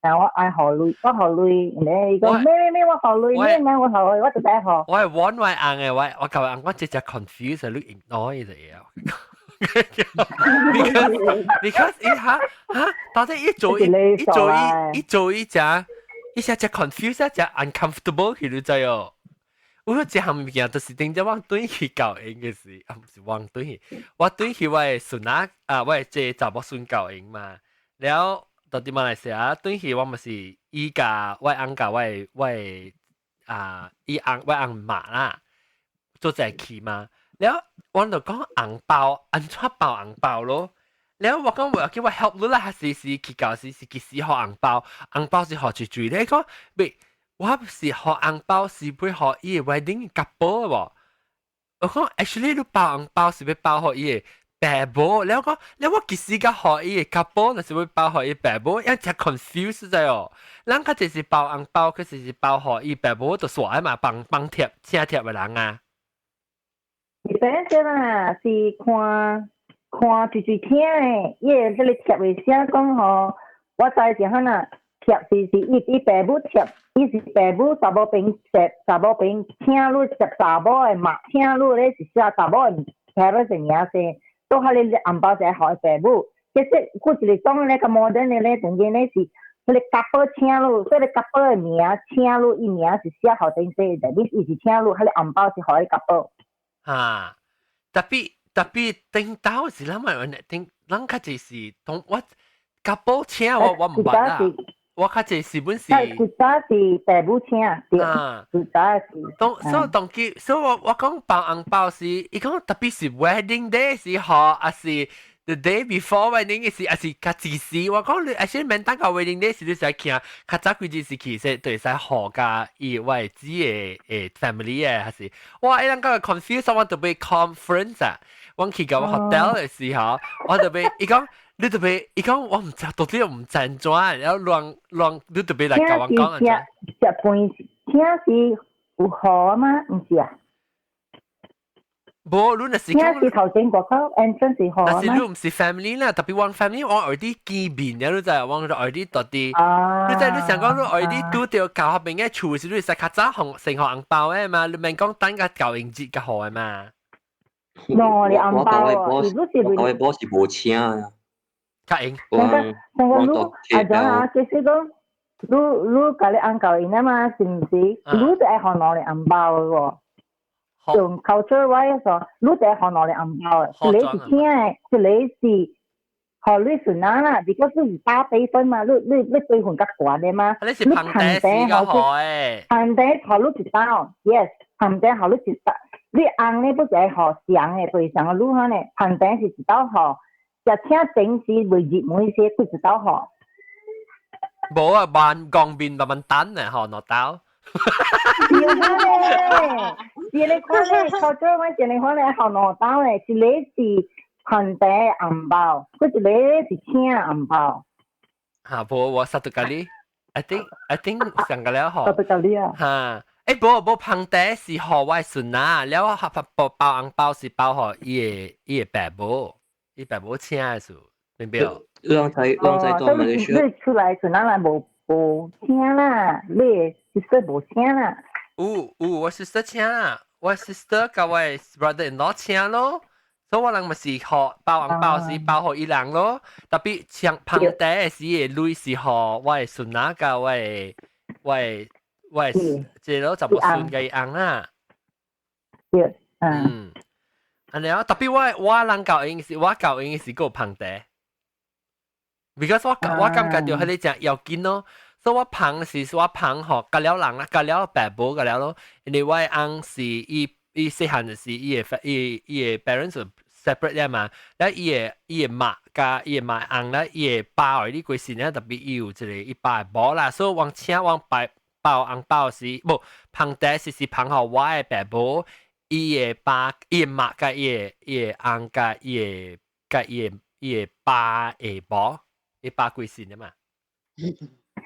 但我愛予鐳，我予鐳，你講咩咩咩，我予鐳，咩咩我予鐳，我就愛予。我係揾我翁的，我我舊翁我直接 confuse 你 ignore 就嘢。because 伊哈哈，到底一做一一做一一做一只，一下只 confuse 一只 uncomfortable 去你知哦。我說這項物件就是頂只我轉去教𪜶的時，啊，毋是我轉去，我轉去我的孫仔啊，我的這查某孫教𪜶嘛。了到佇馬來西亞轉去，我嘛是伊共我翁共我的我的啊，伊翁我翁媽啦，做伙去嘛。了我就講紅包，按怎包紅包咯？了我講我叫我 help 你啦，還是是去到時是幾時予紅包？紅包是予誰誰咧？講袂。我是予紅包是欲予伊的 wedding couple 無？我講 actually 你包紅包是欲包予伊的爸母，了講，了我其實共予伊的 couple，若是欲包予伊爸母，𪜶誠 confuse 在哦。咱較濟是包紅包，可是是包予伊爸母就煞嘛，幫幫貼請帖的人啊。 Depends 啦，是看看最最聽的，伊個這個貼會寫講吼，我知是哈呐，貼是是伊伊爸母貼，伊是爸母查某邊貼，查某邊請你接查某的嘛，請你咧是寫查某的 parents 的名聲，都係你紅包就予伊爸母。其實佫一個種咧較 modern 的咧，當今咧是彼個 couple 請你，所以 couple 的名請你，伊名是寫予頂說的，你伊是請你，彼個紅包是予彼 couple。哈，tapi tapi 頂到是咱咪頂，咱較濟是同我 couple 請我我毋捌啦，我較濟是本是。古早是爸母請，對，古早是。當所以當佢，所以我我講包紅包是，伊講 tapi 是 wedding day 是好，還是 the day before wedding 是，還是較自時？我講你，還是免等到 wedding day 時你使去，較早幾日時去，說對使予共伊我的姊的誒 family 的，還是哇，伊人講 confuse，我特別 conference 啊，我去到 hotel 的時候，我特別伊講。你特別，伊講我毋知，到底毋知按怎，然後亂亂，你特別來共我講按怎？食飯請是有予嗎？毋是啊？無，你若是請是頭前外口，entrance 是予但是你毋是 family 啦，特別我 family 我 already 見面了，你知我 already 到底，你知你想講你 already 拄著舊學邊嘅厝時，你使較早予先予紅包的嘛？你免講等個舊迎節較予的嘛？喏，你紅包哦，我舊嘅波是無請啊。較用。上個上個你啊，種啊，其實講你你共你翁交應啊嘛，是毋是？你就愛予兩个紅包的喎。用 culture wise 說，你就愛予兩个紅包的，一個是請的，一個是予你孫仔啦。如果你是大輩分嘛，你你你輩分較懸的嘛。你是捧茶時較予的。捧茶予你一道，yes，捧茶予你一道。你翁咧不是愛予上的，對上個女哈呢，捧茶是一道予。食請前時未入門時，佢一道予。無啊，慢講面慢慢等啊，予兩道。對啊咧，一個看咧，靠這我一個看咧，予兩道咧，一個是捧茶紅包，閣一個是請紅包。哈，無我 satu kali，I think 上個了予。 Satu kali 啊。哈，欸，無無捧茶是予我孫仔，了包包紅包是包予伊的伊的爸母，伊爸母請的時，明白？人在人在做馬來西亞。你出來孫仔來無無請啦，你 sister 無請啦。有有，我 sister 請啦，我 sister 佮我 brother in law 請咯，所以我人嘛是予包紅包是包予伊人咯，tapi 請捧茶的時的鐳是予我的孫仔佮我的我的我的這個查某孫佮伊翁啦。對，嗯。按呢，特別我我人交應是，我交應是閣捧茶，because 我我感覺著彼個誠要緊咯。所以我捧是我捧予佮了人啦，佮了爸母佮了咯。因為我的翁是伊伊細漢就是伊的伊伊的 parents separate 了嘛，了伊的伊的媽佮伊的媽翁啦，伊的爸後你過身了，特別伊有一個伊爸的某啦，所以我請我包包紅包是無捧茶是是捧予我的爸母，伊的爸伊的媽佮伊的伊的翁佮伊的佮伊的伊的爸的某，伊爸過身了嘛。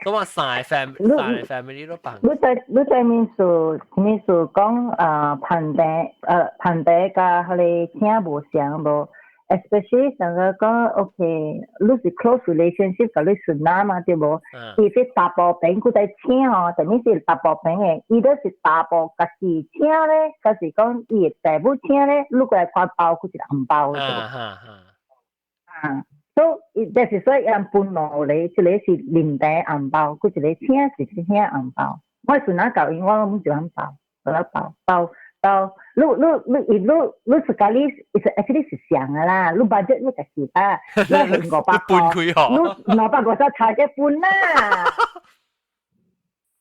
所以我三個 family 三個 family 都捧。你在你在面數面數講啊，捧茶呃捧茶佮彼個請無相無，especially 上個講 OK，你是 close relationship 佮你孫仔嘛對無？伊是查埔邊閣在請哦，啥物是查埔邊的？伊都是查埔家己請咧，還是講伊的爸母請咧？你過來看包閣一個紅包對無？啊。所以，就是說，𪜶分兩個，一個是啉茶紅包，閣一個請是請紅包。我孫仔教𪜶，我攏就按包，我包包包。你你你你你自家你是 actually 是相的啦，你 budget 你家己啊，你是500塊，你250差一分啦。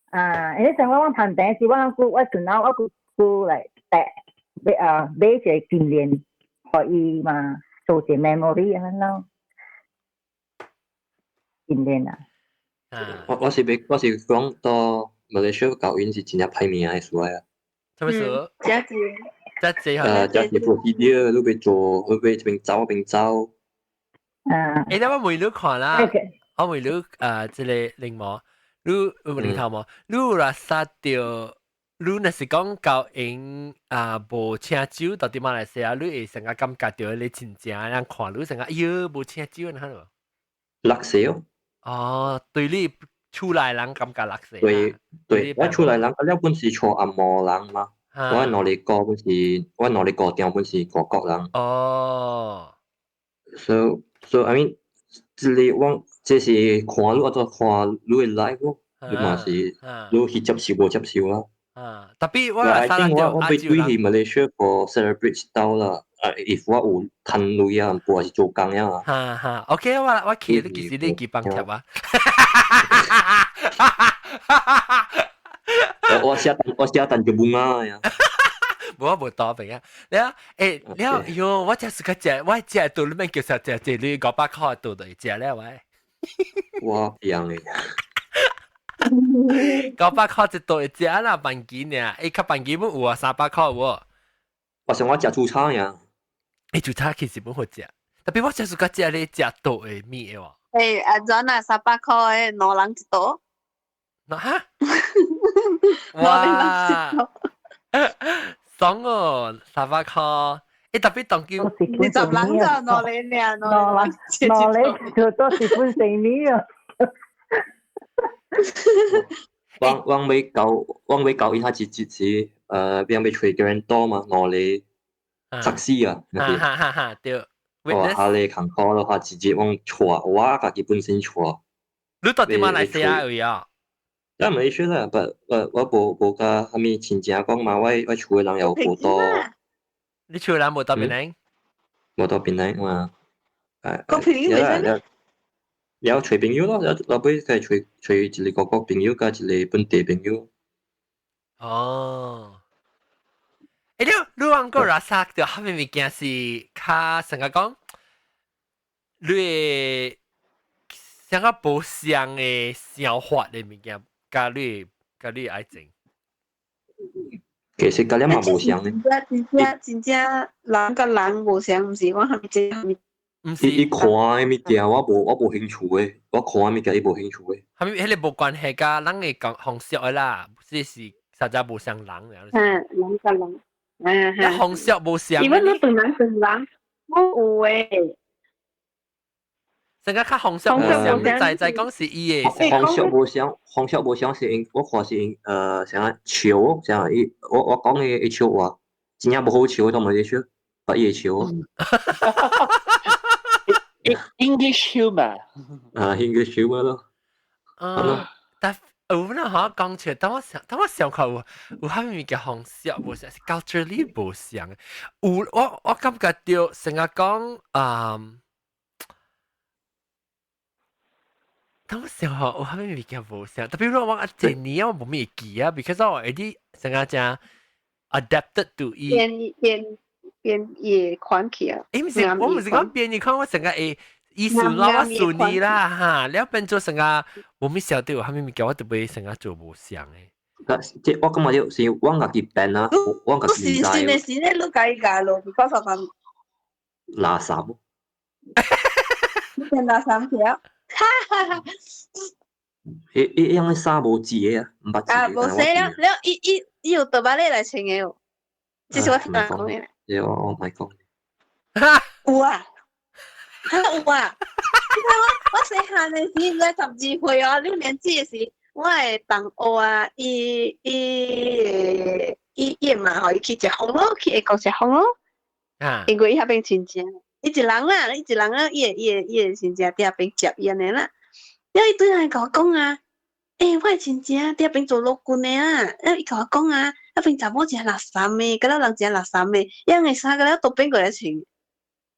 啊，因為像我我捧茶時，我閣我孫仔我閣閣來帶買啊買一個紀念，予伊嘛做一個 memory 按呢咯。紀念啊！我我是欲我是講到馬來西亞教𪜶是真正歹命的事啊。啥物事？真濟。真濟真濟 procedure，你欲做，你欲這邊走邊走。啊！欸，我問你看啦，我問你這个靈毛，你有靈頭毛，你有若殺著，你若是講𠢕𪜶啊無請酒到佇馬來西亞，你會成個感覺著你真正人看你成個哎喲無請酒，你看無？垃圾哦。哦，對你厝內人感覺垃圾。對對，我厝內人了本是娶紅毛人嘛，我兩个本是我兩个丈本是外國人。哦。 So I mean，這个我這是看你按怎看你的 life 咯，你嘛是你去接受無接受啦。啊，tapi 我 I think 我我欲轉去 Malaysia for celebrate 到啦。啊，if 我有趁鐳啊，無還是做工啊。哈哈，OK，我去你其實你去幫貼啊。我寫單就冇啊呀。無我無多朋啊，你啊，欸，你啊，喲，我這是個食，我食到你免叫啥食，這你500塊到就會食了喂。我一樣的。500塊一道會食啦，萬幾爾，欸，較萬幾本有啊，300塊有。我想我食煮炒呀。欸，煮炒其實本好食，tapi 我這是個食咧食倒的物的喎。欸，按怎啊？300塊的兩人一道。那哈？哇！爽哦，300塊，欸，tapi 當今 20人就兩個爾，兩人兩個就都是本生意啊。我我欲交，我欲交伊下一節是，變欲揣 guarantor 嘛，兩個測試啊，哈哈哈哈，對。哦，下咧艱苦咯，下一節我帶，我家己本身帶。你到佇馬來西亞位啊？咱馬來西亞，不，我無佮啥物親情講嘛，我厝的人又無到。你厝的人無到檳城？無到檳城嘛？個朋友袂使。了揣朋友咯，了後尾佢揣揣一个外國朋友，佮一个本地朋友。哦。欸，你講過垃圾著啥物物件是較成個講，你會像個無相的想法的物件，佮你愛情。其實佮你嘛無相的。真正真正人佮人無相，毋是講啥物這啥物。毋是。伊看的物件，我無興趣的，我看的物件伊無興趣的。啥物？彼个無關係佮人會講風俗的啦，這是實在無相人。嗯，人佮人。嗯哼。風俗無相。因為你對人對人，我有誒。成個較風俗無相，你知知講是伊的。風俗無相，風俗無相是因，我看是𪜶啥笑，啥伊，我講的伊笑話，真正無好笑，都無咧笑，把伊會笑。 English humor。啊，English humor 咯。嗯，但有那哈講起來，當我想看有啥物物件風俗無相，是 culturally 無相。有我感覺著成日講啊。當我想吼，有啥物物件無相？tapi 我我這年我無咩記啊，because 我會啲成日正 adapted to 伊。變變變伊款去啊！欸，毋是，我毋是講變伊款，我成日會意思啦，我順你啦哈，了變做成日無咩曉得有啥物物件，我特別成日做無相的。這我感覺就是我家己變啊，我家己唔知。是的，是的，你家己教咯，because 我垃圾。你變垃圾去啊！哈哈哈！伊伊樣的衫無字的啊，毋捌字。啊，無洗了，了伊伊伊有倒擺咧來穿的哦，這是我聽人講的。對，我莫講。有啊，有啊！你看我細漢的時，應該12歲哦，6年級的時，我的同學啊，伊伊伊伊嘛，予伊去食風咯，去英國食風咯。啊！因為伊遐邊親情。伊一人啦，伊一人啊，伊的親戚佇遐邊接伊按呢啦。了伊對來共我講啊，欸，我的親戚佇遐邊做陸軍的啊，了伊共我講啊，遐邊查某誠垃圾的，佮了人誠垃圾的，樣的衫佮了都變過來穿，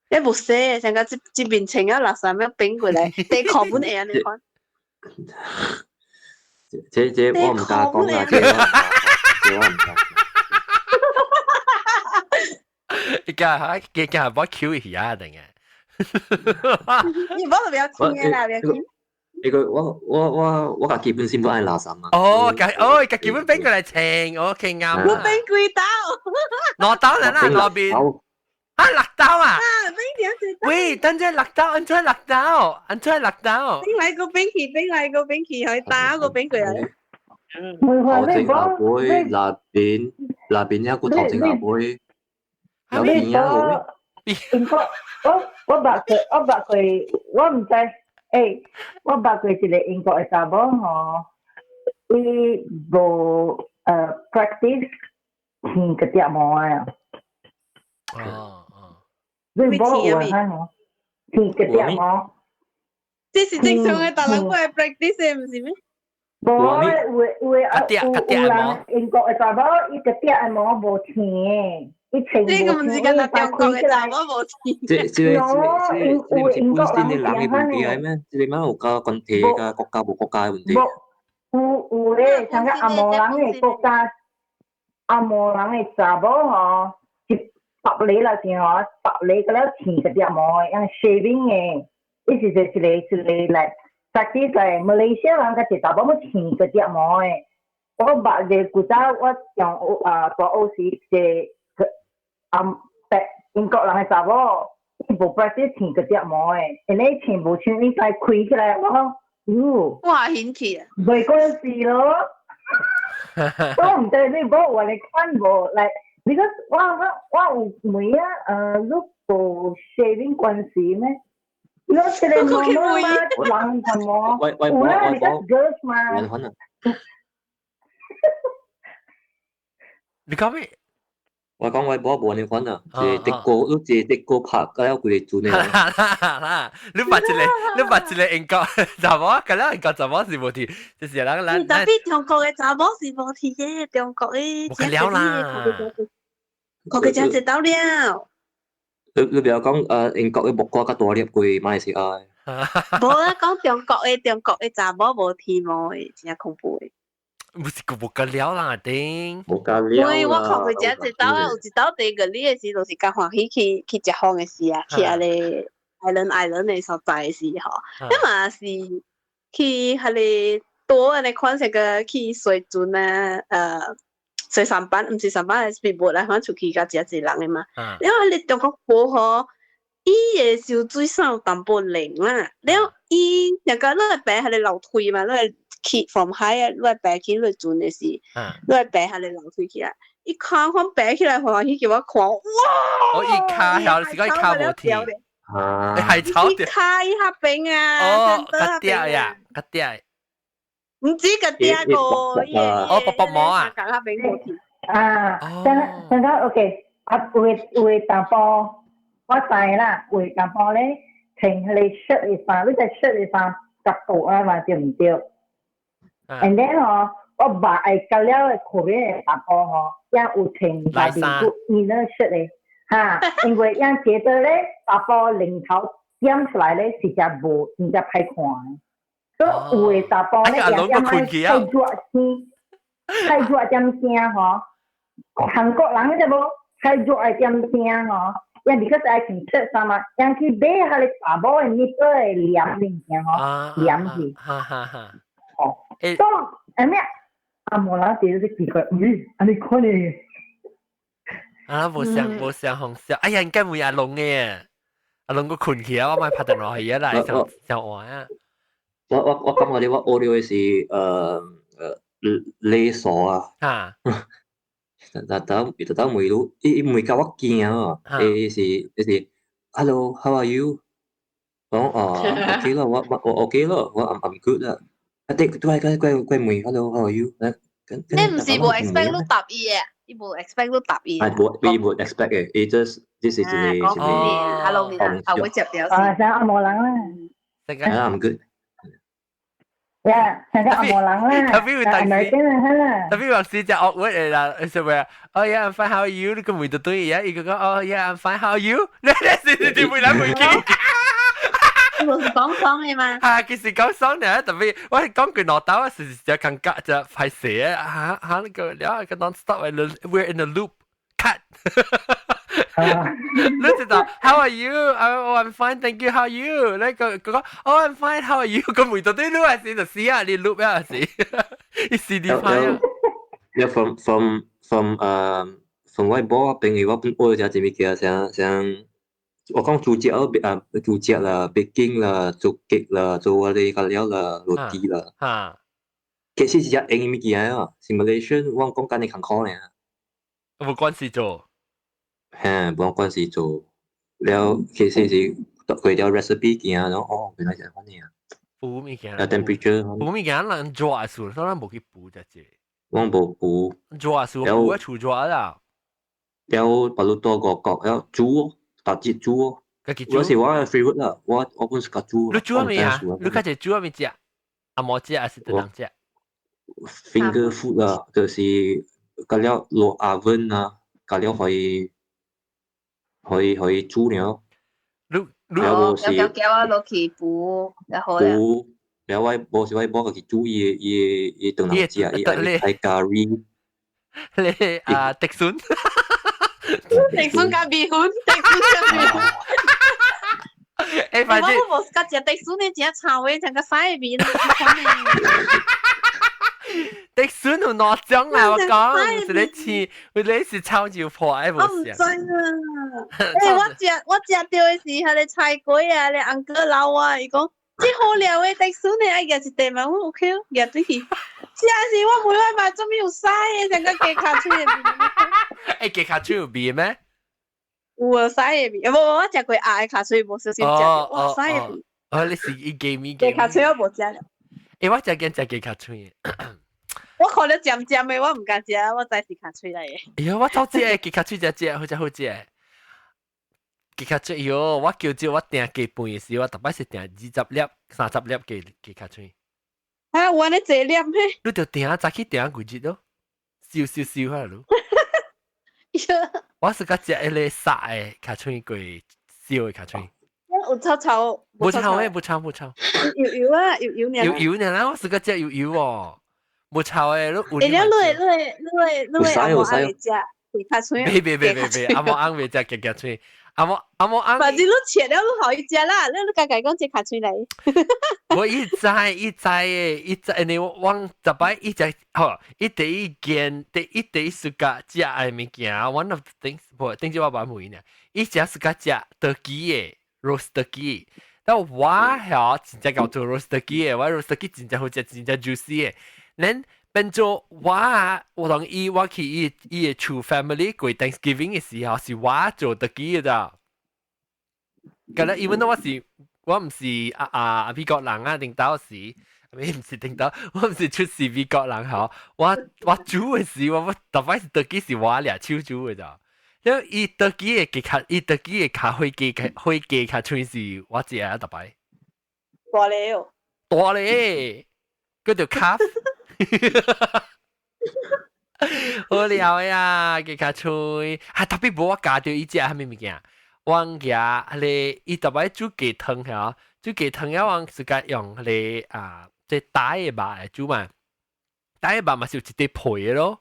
了無洗，成個這邊穿了垃圾了變過來，底褲本會按呢款。這我毋敢講啦，這我毋敢。你家下加加我 Q 一下等下。你無就不要聽啦，不要聽。呢個我家己本身都愛垃圾嘛。哦，家哦，家己本變過來穿，OK 啱。你變幾刀？兩刀啦，兩邊。啊，六刀啊！啊，變兩隻。喂，等陣六刀，安怎六刀？安怎六刀？變來個變去，變來個變去，去打個變過來。頭前阿妹，那邊那邊一個頭前阿妹，有邊啊？英國，我捌過，我毋知，我捌過一個英國的查某吼，伊無practice 剃個睫毛啊。哦哦。你無有啊？吼，剃個睫毛。這是正常的，逐人都會 practice 的，毋是咩？無，有的啊，有人英國的查某，伊個睫毛無剃的。伊穿這個毋是干焦中國的查某無剃。這毋是本身的人的問題係咩？這個嘛有加關係加國家無國家的問題。有咧，像個紅毛人的國家，紅毛人的查某吼，一白里啦是吼，白里個了剃個睫毛，用 shaving 的，伊是一個一個來，實際在馬來西亞人個一查某要剃個睫毛的。我捌一個古早我上啊大學時一個啊白英國人的查某，伊無 practice 剃個睫毛的，因為穿無穿伊使開起來，我講，喲，哇，興趣啊！袂關事咯，我毋知你無話你看無來，because 我有問啊，你無 shaving 關係咩？你這個媽媽人什麼？有啦，because girls 嘛。你講咩？我講我無無你款啊，是德國，你是德國拍甲了規個陣的。啦啦，你捌一個英國查某，甲了英國查某是無剃，就是人咱。特別中國的查某是無剃的，中國的。無了啦。看過真濟刀了。你不要講英國的木瓜較大粒過馬來西亞。無啊，講中國的查某無剃毛的，真正恐怖的。唔是個無夠了啦，頂。無夠了。喂，我看過真濟刀啊，有一刀第個你的時，就是較歡喜去食風的時啊，去遐个 island 的所在的時吼，彼嘛是去彼个多按呢款式個去水船啊，水上班，毋是上班，係 speedboat 啦，反正出去佮誠濟人的嘛。了彼个中國婆吼，伊的泅水衫有淡薄冷啦，了伊若個你會爬彼个樓梯嘛，你會去 from 海啊，你會爬去落船的時，你會爬彼個樓梯起來，伊看看爬起來歡喜叫我看，哇！哦，伊跤曉是講伊跤無剃，啊，係草伊跤伊較平啊，哦，較嗲呀，較嗲。毋止較嗲個，哦，薄薄毛啊，較平無剃。啊，等等 OK，啊，有的淡薄，我知啦，有的淡薄咧，穿彼個 shirt 的衫，你隻 shirt 的衫較薄啊嘛，對毋對？And then 吼，我捌會甲了的 Korean 的查埔吼，也有穿內面骨 inner shirt 的，哈，因為𪜶覺得咧，查埔領頭點出來咧是只無真正歹看的，所以有的查埔咧，也也愛太熱天，太熱點聲吼，韓國人你知無？太熱的點聲吼，因為because愛穿恤衫嘛，𪜶去買彼個查某的 nipple 的簾物件吼，簾去。哈哈哈。哦，都係咩？阿無人就是奇怪，咦，按呢看呢？啊，無相無相紅笑，哎呀，應該會阿龍嘅，阿龍個困起啊，我咪拍電話去啊，來上上玩啊。我感覺你我學了的是勒索啊。啊。特特問你，伊問甲我驚啊！伊是，Hello，how are you？我講哦，OK 咯，我 OK 咯，我 I'm good 啦。啊，對，都係佢問 Hello，how are you？你毋是無 expect 你答伊嘅，伊無 expect 你答伊。係無，伊無 expect 嘅，伊 just 這是一個一個。 Hello，你啊，我接掉。啊，像紅毛人啦。啊，I'm good。呀，像個紅毛人啦。特別有當時，特別有時就惡屈啦，係咪啊？Oh yeah, I'm fine. How are you？你個問就對呀，伊個講 Oh yeah, I'm fine. How are you？你是問來問去。無是講爽的嘛？啊，其實講爽呢，特別我講句攞刀，是就感覺就歹勢啊！嚇嚇那個了個 non stop，we're in a loop cut。你知道？How are you? Oh, I'm fine, thank you. How are you? 你個個講 Oh, I'm fine. How are you? 個回答對你係時就死啊！你錄啊時，你是啲派啊？ Yeah, from 我某朋友，我本學食物件，像像我講煮食啊，煮食啦，baking 啦，做 cake 啦，做我哋個料啦，roti 啦。其實是隻英物件啊，是 Malaysian，我講緊你艱苦呢。無關事做。嘿，無關事做。了其實是佢條 recipe 件，然後哦，原來是咁樣。補物件。有 temperature。補物件人做數，當然無去補隻隻。我無補。做數補一厝做啦。了巴魯多個國，了煮，大隻煮。我是我嘅 favorite 啦，我本是較煮。你煮咩啊？你較濟煮咩食？阿毛食還是得人食？Finger food 啦，就是加了落 oven 啊，加了可以煮了。你你哦，叫叫我落去補，然後咧。補，了我無是我某家己煮伊伊伊當人食，伊愛愛咖喱。你啊，竹筍。竹筍加米粉，竹筍加米粉。欸，反正我無佮食竹筍的，真臭味，像個屎味。竹筍有兩種啦，我講是咧青，有咧是臭就破愛無我毋知啊。欸，我食著的是彼个菜粿啊，咧 uncle 老我，伊講這好料的竹筍的，愛夾一塊嘛，我 OK 夾對去。食是我問我嘛，做咩有屎的，像個雞跤喙的味。欸，雞跤喙有味咩？有啊，屎的味，無無，我食過鴨的跤喙，無小心食著，哇，屎的味。哦，你是伊雞味雞跤喙我無食了。欸，我食見食雞跤喙。我看了尖尖的，我毋敢食，我知是跤喙來的。哎喲，我早食雞跤喙食食，好食好食。雞跤喙，喲，我叫做我訂雞飯的時，我逐擺是訂20粒、30粒雞跤喙。啊，有按呢濟粒咩？你就訂早起訂幾日咯，燒燒燒下咯。我是較食彼個殺的跤喙過燒的跤喙。有臭臭，無臭的，無臭無臭。油油啊，油油爾。油油爾啦，我是較食油油哦，無臭的，你有。欸，你你的阿母翁會食雞跤喙？別別別別別，阿母翁袂食雞跤喙，阿母翁。反正你切了，你予伊食啦，你家己講這跤喙來。我伊知伊知的，伊知，因為我逐擺伊食，吼，伊第一件，第一暑假食的物件，one of the things，無，頂次我捌問伊呢，伊食暑假食 turkey 的 roast turkey，但我曉真正𠢕做 roast turkey 的，我 roast turkey 真正好食，真正 juicy 的，咱變做我同伊我去伊的厝 family 過 Thanksgiving 的時候，是我做 turkey 的咋。敢若 even though 我毋是美國人啊，頂到時，咪毋是頂到，我毋是出世美國人吼。我煮的時，我逐擺是 turkey 是我掠手煮的咋。因為伊 turkey 的雞較，伊 turkey 的較火雞較火雞較喙是我食啊，逐擺。大咧哦。大咧，叫做卡。好料呀，雞較喙，啊特別無我教著伊食啥物物件。我舉彼个伊逐擺煮雞湯吼，煮雞湯了我是甲用彼个啊，這大的肉來煮嘛，大的肉嘛是有一塊皮的咯。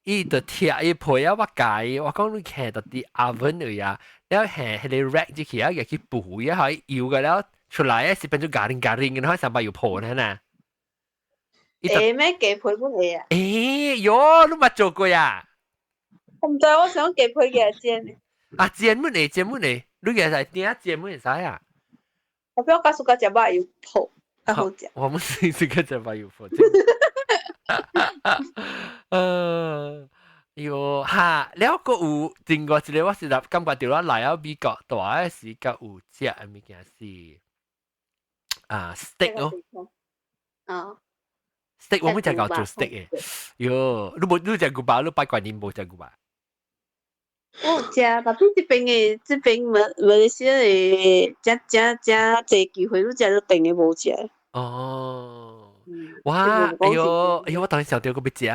伊就拆伊皮啊，我教伊，我講你徛佇佇 oven 位啊，了下彼个 rack 入去啊，入去補啊，予伊油個了出來啊，是變做咖喱咖喱，然後上擺有破呢呐。會咩雞皮本會啊？欸喲，你捌做過啊？我毋知，我想雞皮嘅煎。啊，煎本會，煎本會，你個係點煎本會使啊？我不要告訴佢食肉有泡，較好食。我們是這個食肉有泡。喲哈，了個有另外一個，我是感覺到我來到美國大嘅時，較有食的物件是啊 steak 咯。啊。 steak 我們就𠢕做 steak 嘅。喲，你無你食牛肉，你拜過年無食牛肉？我有食，但是這邊馬來西亞的遮遮遮濟機會，你食你定的無食。哦，哇，哎喲，哎喲，我當時想到個欲食，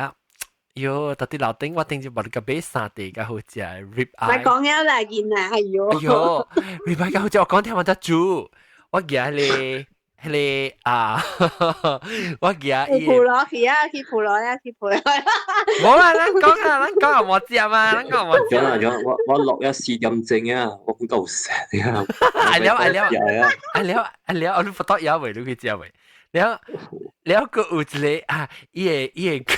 喲，到底樓頂我頂就無你個買三塊較好食，rib eye。莫講了啦，囡仔，哎喲。哎喲，rib eye 較好食，我講聽我才煮，我舉咧，彼個啊，我記得去普羅去啊，去普羅啊，去普羅。無啦，咱講啊，咱講啊，無食嘛，咱講無食。咗啦咗，我落一4點鐘啊，我講夠食啊。愛了愛了，愛了愛了，我都不得有未，你去食未？了了，閣有一個啊，伊個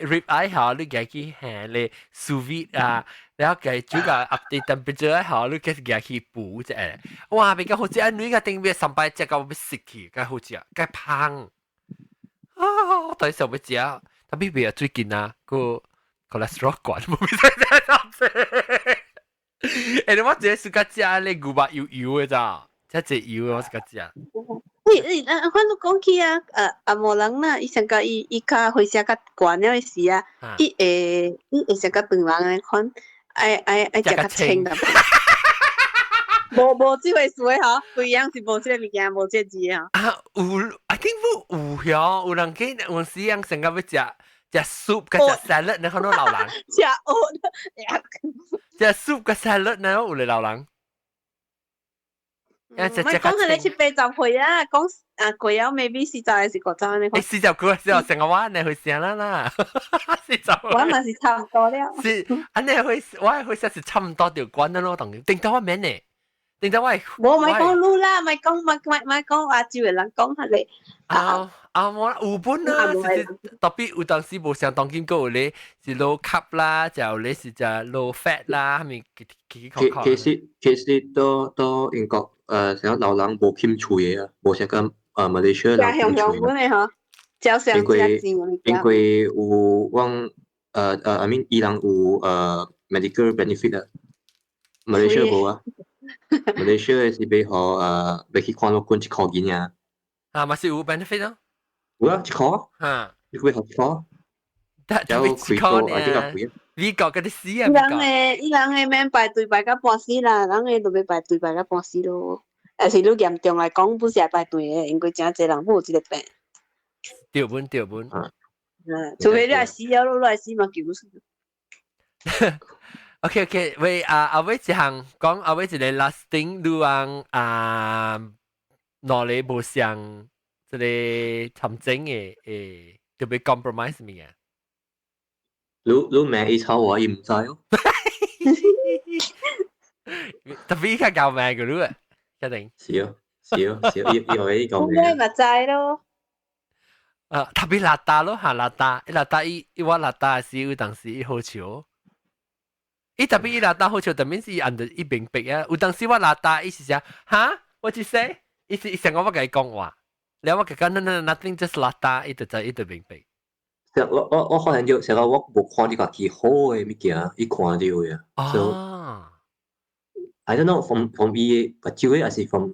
rib eye 吼，你共去下咧 sous vide 啊，了共煮個 up 啲 temperature 吼，你計共去補一下。哇，比較好食，女個頂尾三擺食到欲死去，較好食，較芳。啊，我到底想欲食，特別別最近啊，個 cholesterol 懸，無變使食。欸，我這是較食咧牛肉油油的咋，這濟油的我是較食。你你啊，反正講起啊，阿毛人啦，伊上個伊較血壓較懸了的時啊，伊會上較長人的款，愛食較清的。無這回事的吼，規樣是無這個物件，無這個字啊。啊，有，I think 有有，有人見有時人上個欲食食 soup 佮食 salad，你看到老人。食烏，食 soup 佮 salad 呢，有咧老人。唔係講係你70、80歲啊，講啊過了 maybe 40還是50呢？欸，40幾時成個我呢去成啦啦，40。我嘛是差唔多了。是，按呢會我會說是差唔多就關了咯，當頂到我免呢，頂到我。無咪講你啦，咪講咪咪咪講亞洲的人講下咧。啊啊！我有本啊，是特別有當時無像當今閣有咧是 low carb 啦，就有咧是食 low fat 啦，蝦米其其其實到英國成老人無禁喙的啊，無像講馬來西亞人禁喙。因為有阮I mean 伊人有medical benefit 啊，馬來西亞無啊。馬來西亞是欲予欲去看醫生1箍銀爾。啊，嘛是有 benefit 咯。有啊，1箍。嚇。你欲予1箍？特別1箍呢？美國嗰啲死啊！伊人的免排隊排到半死啦，人的就欲排隊排到半死咯。但是你嚴重來講，不是愛排隊的，因為誠濟人有這個病。對本對本。嗯，除非你愛死了，你來死嘛，救死。 OK，喂啊，阿偉一項講，阿偉一個 last thing，你講啊，哪裡無像這個尋真的誒，特別 compromise 物件。你名伊抄我，伊毋知哦。特別伊較夠名個你啊，一定。是哦，是哦，是哦，伊伊伊講名。我嘛知咯。啊，特別邋遢咯，嚇邋遢，伊邋遢伊伊我邋遢時有當時伊好笑。伊特別伊邋遢好笑，特別是伊按著伊明白啊。有當時我邋遢，伊是啥？哈？What you say？伊是伊想講我共伊講話，了我共講 no no nothing just 邋遢，伊就知伊就明白。我發現著，成個我無看著家己好的物件，伊看著的。啊。 I don't know from 伊的目睭的，還是 from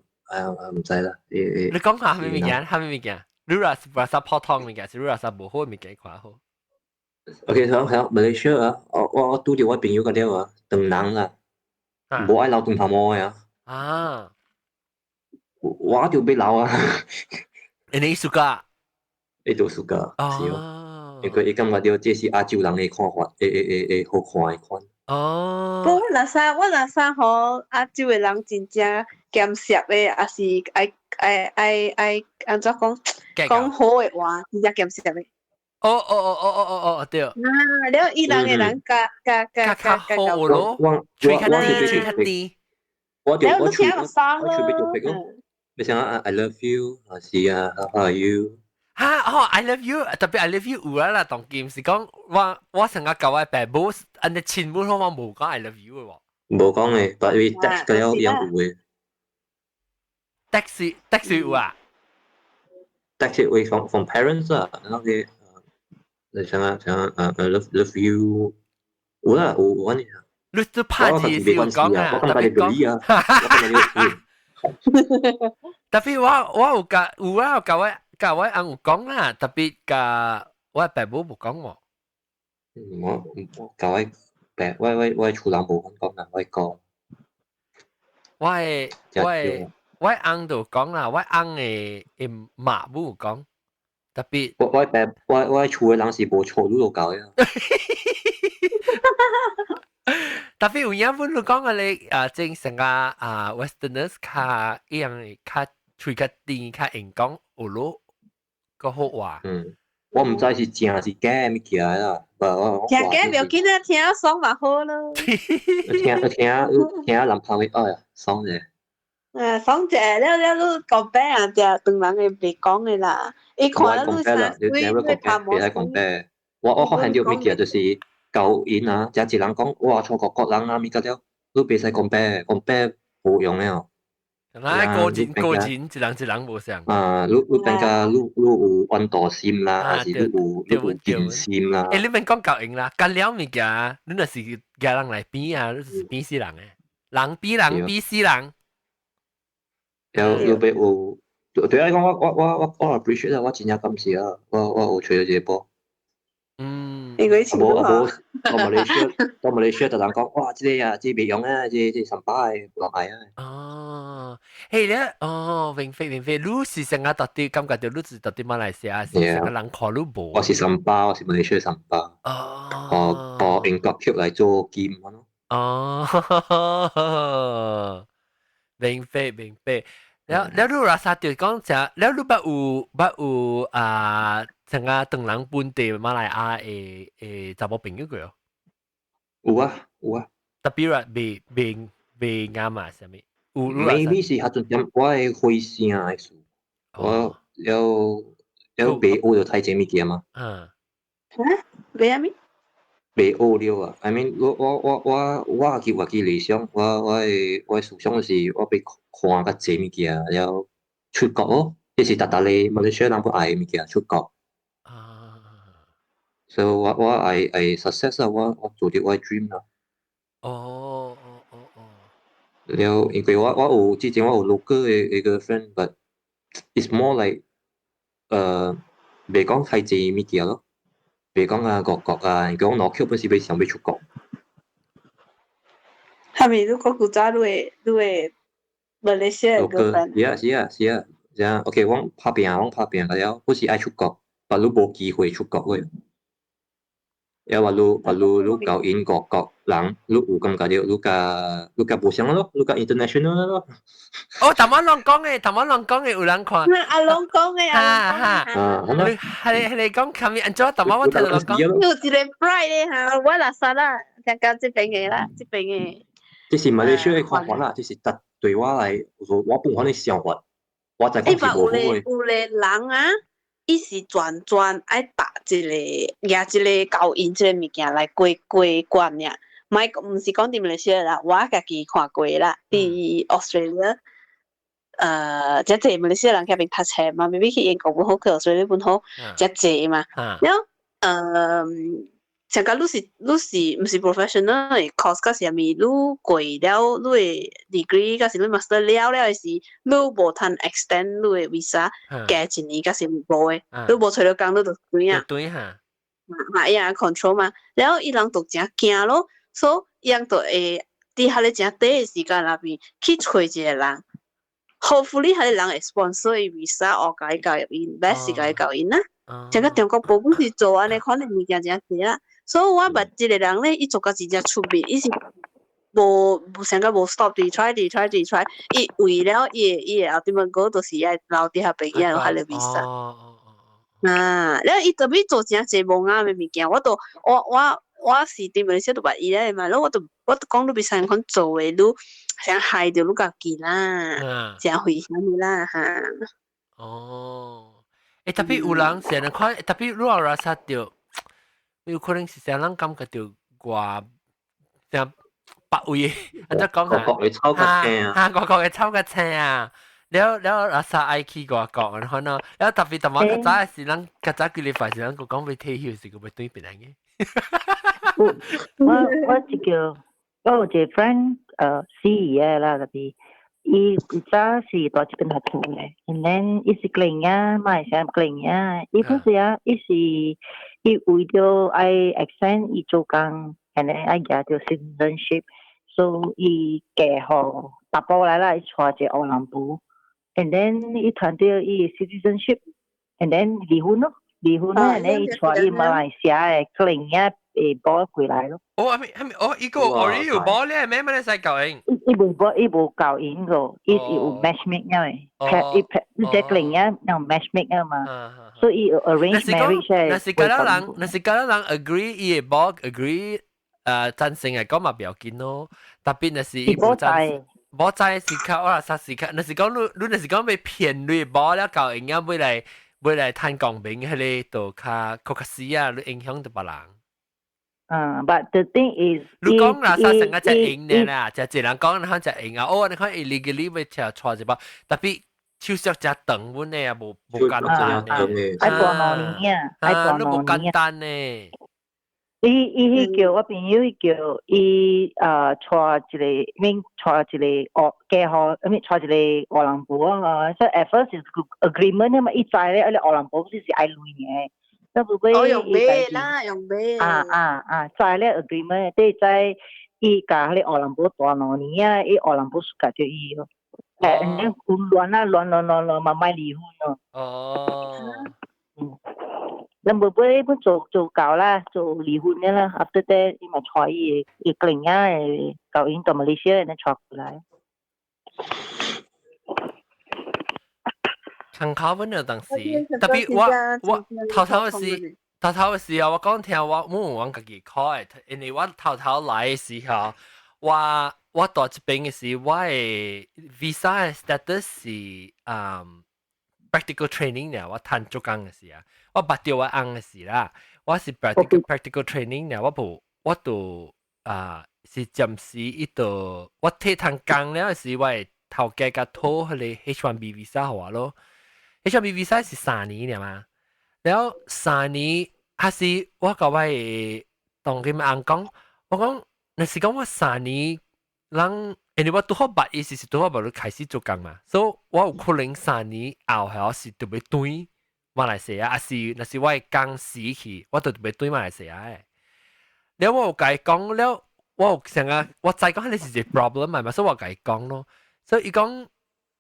毋知啦。你講下蝦米物件？蝦米物件？你若是垃圾普通物件，是你垃圾無好物件看好。 OK，像像馬來西亞啊，我拄著我朋友個了啊，長人啦，無愛留長頭毛的啊。啊。我就欲留啊。欸，你 suka？伊就 suka，是哦。因為伊感覺著這是亞洲人的看法，會好看的款。哦。不，我若是吼亞洲的人真正鹹澀的，抑是愛按怎講講好的話，真正鹹澀的。哦哦哦哦哦哦哦，對。啊，了伊人的人較較較較較好咯，喙較甜，喙較甜。我就我喙欲就白咯。你想啊，I love you，還是啊，How are you？哈哦，I love you，特別 I love you 有啦啦，當今是講我成日教我爸母，按呢親母我無講 I love you 的喎。無講的，但係 text 個了樣有的。 text text 有啊？text 會 from parents 啊，那個你想啊想啊love you，有啦有有安呢。你都拍字是有講啊，我感覺你講啊，我感覺你。特別我有教有啊，教我翁有講啦，特別共我爸母無講喎。我教我爸，我厝人無講啦，我講。我的翁就講啦，我翁的媽母講，特別。我爸我厝的人是無錯，你就教的。特別有影本你講個咧啊，正成個啊，Westerners 較一樣較喙較甜較會講學囉個好話。嗯，我毋知是正是假物件啦，我聽假袂要緊啊，聽爽嘛好咯。聽聽聽男朋友哎呀，爽者。啊，爽者了了，你講白啊，就當人會袂講的啦。伊看你三歲，你講別使講白。我發現到物件就是舊因啊，這一人講哇，錯國國人啊，物個了，你袂使講白，講白無用了。啊，個人個人一人一人無相。啊，你變甲你有怨妒心啦，還是你有盡心啦？欸，你免講夠用啦，幹了物件，你若是舉人來比啊，你就是比死人的，人比人比死人。有有被有，對啊，講我 appreciate 啊，我真正感謝啊，我有揣著這個波。因為無啊無，到馬來西亞，到馬來西亞就人講，哇，這個啊，這個袂用啊，這三百的無人愛啊。哦，嘿咧，哦，明白明白，你是成個到底感覺著你是到底馬來西亞是成個人看你無？我是三巴，我是馬來西亞三巴。哦。哦，英國去來做金咯。哦，明白明白。了了，你 rasa 著講啥？了你捌有啊？成個唐人本地馬來亞的查某朋友過？有啊有啊。特別話未啱啊？啥物？有 Maybe 是彼陣點我的回聲的事，我了了袂學著太濟物件嘛。嗯。哈？袂啥物？袂學了啊！I mean，我家己理想，我的思想就是我欲看較濟物件，了出國咯，這是逐逐個馬來西亞人都愛的物件，出國。啊。所以我愛 success 啊！我做著我的 dream 啦。哦哦哦哦。了，因為我有之前我有 local 的一個 friend，but it's more like 袂講太濟物件咯。袂講啊，外國啊，因為我腦殼本是欲想欲出國。係咪你講古早你會馬來西亞 girlfriend？是啊是啊是啊，這樣 OK，我拍拼了，我是愛出國，但你無機會出國的。抑話你交𪜶外國人，你有感覺著你較無相咯，你較 international 咯。哦，頭仔攏講的，頭仔攏講的有人看。阿龍講的，哈哈。啊，你係講啥物？按怎頭仔我聽到人講。有一個 pride 的哈，我垃圾啦，聽到這邊的啦，這邊的。這是馬來西亞的看法啦，這是特對我來，我本身的想法，我就講是無好的。有個人啊。伊是專專愛打這個，舉這個交音這個物件來過過關爾，莫毋是講佇馬來西亞啦，我家己看過啦，佇 Australia，遮濟馬來西亞人遐邊讀冊嘛，maybe 去英國本好，去 Australia 本好，遮濟嘛，了，像講你是毋是 professional 的 course，抑是啥物，你過了你的 degree，抑是你 master 了了的時，你無通 extend 你的 visa 加一年，抑是無的，你無揣著工，你就斷啊。斷哈。嘛，伊也 control 嘛，了伊人就誠驚咯，所以伊人就會佇彼個誠短的時間內面去揣一個人，hopefully 彼個人會 sponsor 伊 visa，或共伊交入𪜶，best 是共伊交𪜶啦。這個中國無本是做按呢款的物件誠濟啦。所以我捌這個人咧，伊做甲真正出名，伊是無成個無 stop 佇 try 佇 try 佇 try，伊為了伊的 ultimate goal 就是愛留佇遐邊，伊有彼個 visa。啊，了伊特別做誠濟無啱的物件，我都我是佇馬來西亞都捌伊咧嘛，了我都講你袂使按款做的，你想害著你家己啦，誠危險的啦哈。哦，欸，特別有人成日看，特別你有 rasa 著。有可能是啥人感覺著外像別位，按怎講啊？外國會炒較青啊！哈，外國會炒較青啊！了了，阿薩愛去外國，然後呢，了特別淡薄較早時，咱較早幾禮拜時，咱閣講欲退休時，閣欲轉變來嘅。我一個我有一個 friend，死的啦，特別伊古早是蹛這邊讀書的，and then 伊是吉林仔，馬來西亞吉林仔，伊本時啊，伊是伊為著愛 extend 伊做工，and then 愛舉著 citizenship，所以伊嫁予查埔來啦，伊娶一個烏人婦，and then 伊趁著伊 citizenship，and then 離婚咯，離婚咧，你帶伊馬來西亞的可能也會保過來咯。哦，係咪係咪？哦，伊個 already 有保咧，咩乜你使教應？伊無保，伊無教應個，伊是有 matchmake 嘅，伊拍伊這個人有 matchmake 啊嘛，所以有 arrange marriage。那是嗰人，那是嗰人 agree，伊會保 agree，贊成嚟講嘛，不要緊咯。特別那是伊無贊，無贊時刻，我話啥時刻，那是講你你那是講欲騙你保了教應啊，欲來欲來趁公平，彼個就較較較死啊，你影響著別人。嗯，but the thing is，你講啦，啥成個只贏呢啦，就一人講，你看只贏啊，哦，你看 illegally 欲請帶一包，特別手續真長，阮的也無無簡單呢。愛過2年啊，愛過兩年。無簡單呢。伊伊彼叫我朋友，伊叫伊帶一個，免帶一個學嫁予，咩帶一個外人婆啊，所以 at first 是 agreement 啊嘛，伊知咧，啊個外人婆是是愛錢的。那不過哦，用買啦，用買。啊啊啊！知咧 agreement，對知伊共彼個外人婆蹛2年啊，伊外人婆 suka 著伊咯。誒，你亂啊亂亂亂亂，嘛莫離婚咯。哦。嗯。咱無尾本做做夠啦，做離婚的啦，after that 伊嘛帶伊的伊個囝的交𪜶到馬來西亞，帶過來。參考本了當時，特別我我頭頭時頭頭時啊，我講聽我冇我家己開，因為我頭頭來的時候，我我到這邊的時，我的 visa status 是practical training 呢，我趁做工的時啊，我捌著我翁的時啦，我是 practical training 呢，我無我就啊是暫時伊就我提通工了時，我會頭家共討彼个 H1B visa 予我咯。H1B visa 是三年爾嘛，了後三年還是我共我的當今翁講，我講若是講我三年，人因為我拄好捌伊時是拄好捌開始做工嘛，所以我有可能三年後係我是著欲轉馬來西亞，還是若是我的工死去，我就著欲轉馬來西亞的。了我有共伊講了，我有成個我知講彼个是一個 problem 嘛，所以我共伊講咯，所以伊講。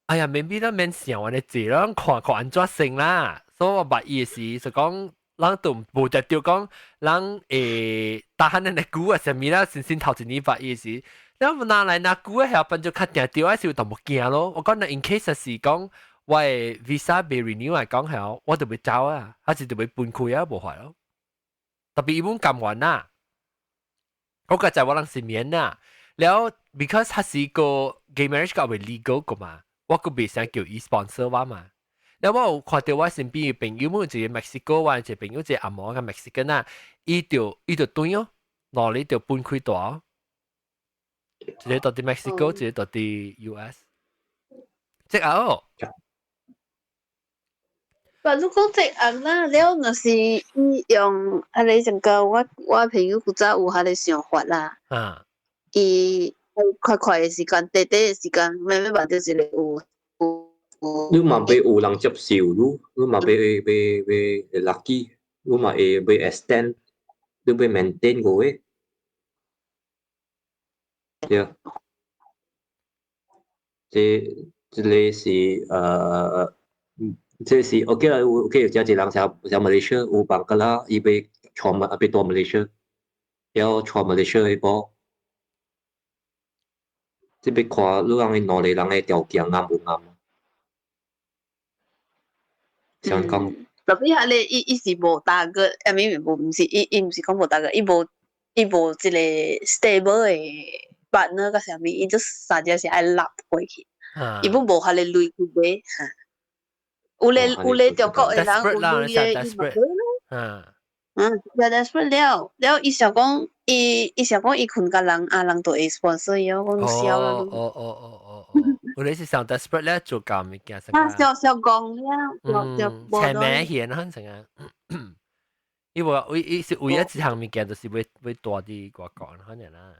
哎呀，免必咱免想按呢濟，咱看看按怎算啦。所以我捌伊的時就講，咱都無直著講，咱會打漢咱的久啊，啥物啦，先先頭一年捌伊的時，了拿來拿久啊，遐變做較定著啊，是有淡薄驚咯。我講若 in case 是講我的 visa 未 renew 來講係，我就欲走啊，還是就欲分開啊，無法咯。特別伊本甘願啦，我個在我人是免啦。了，because 它是個 gay marriage 個為 legal 個嘛。我閣袂使叫伊 sponsor 我嘛。了我有看著我身邊的朋友，每一個墨西哥話，一個朋友一個紅毛共墨西哥啊，伊就伊就轉哦，兩个就分開蹛，一個蹛佇墨西哥，一個蹛佇 US。這後。但如果這樣啦，了若是伊用彼个成個我我朋友古早有彼个想法啦。啊。伊快快的時間，短短的時間，慢慢慢就是有有有。你嘛欲有人接受你，你嘛欲欲欲 lucky，你嘛會欲 extend，你欲 maintain 個的。對。這這个是這是 OK 啦，OK，有一個人像像馬來西亞有幫個啦，伊欲帶馬欲蹛馬來西亞，了帶馬來西亞的某。這欲看你人的兩個人的條件啱無啱。像講。特別彼个伊伊是無大個，啊，明明無，毋是伊伊毋是講無大個，伊無伊無一個 stable 的 partner 甲啥物，伊就三只是愛納過去，伊本無彼个鐳去買，哈。有咧有咧中國的人有鐳的，伊嘛買咯。嗯。嗯，就 desperate 了，了伊想講，伊伊想講伊困共人啊，人就會 sponsor 伊，我講痟啦。哦哦哦哦哦，有咧是上 desperate 咧做到物件。啊，小小講了，就斜名顯可成啊。伊無伊伊是唯一一項物件，就是欲欲蹛佇外國可能啦。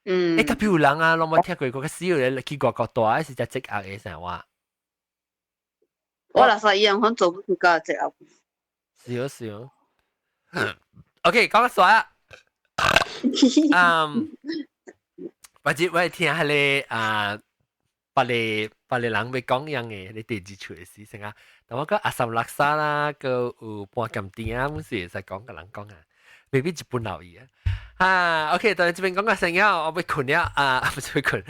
嗯。欸，特別有人啊，攏無聽過，個死有咧去外國蹛，是只積壓的生活。我若說伊樣款做不出個積壓。是哦是哦。OK，講煞啊。嗯，或者我聽彼个啊，別个別个人欲講樣的，你第二出的事情啊，但我講阿三叻沙啦，個有半鹹甜啊，本是會使講共人講啊，未必一本留意啊。啊，OK，但係這邊講個聲音，我欲睏了啊，毋是欲睏，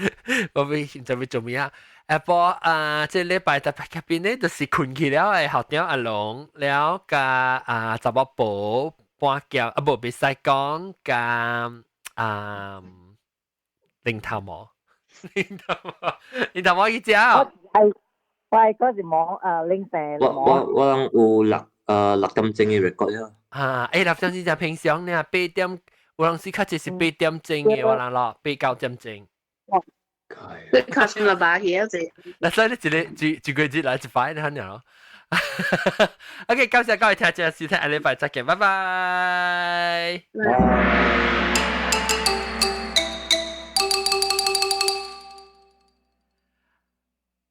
我欲準備做咩啊？下晡啊，這禮拜特別入邊咧，就是睏去了的校長阿龍，了佮啊查某婆半劍啊，無袂使講佮啊零頭毛，零頭毛，零頭毛去食。係，我係嗰時摸啊零成。我人有6點鐘嘅 record 啊。啊，6點鐘就平常呢，8點，有陣時較濟是8點鐘嘅，我人咯，8、9點鐘。你較先啦吧，去啊這。嗱，所以你一個一一個月來一擺，你肯定咯。OK，感謝各位聽眾收聽，下禮拜再見，拜拜。拜。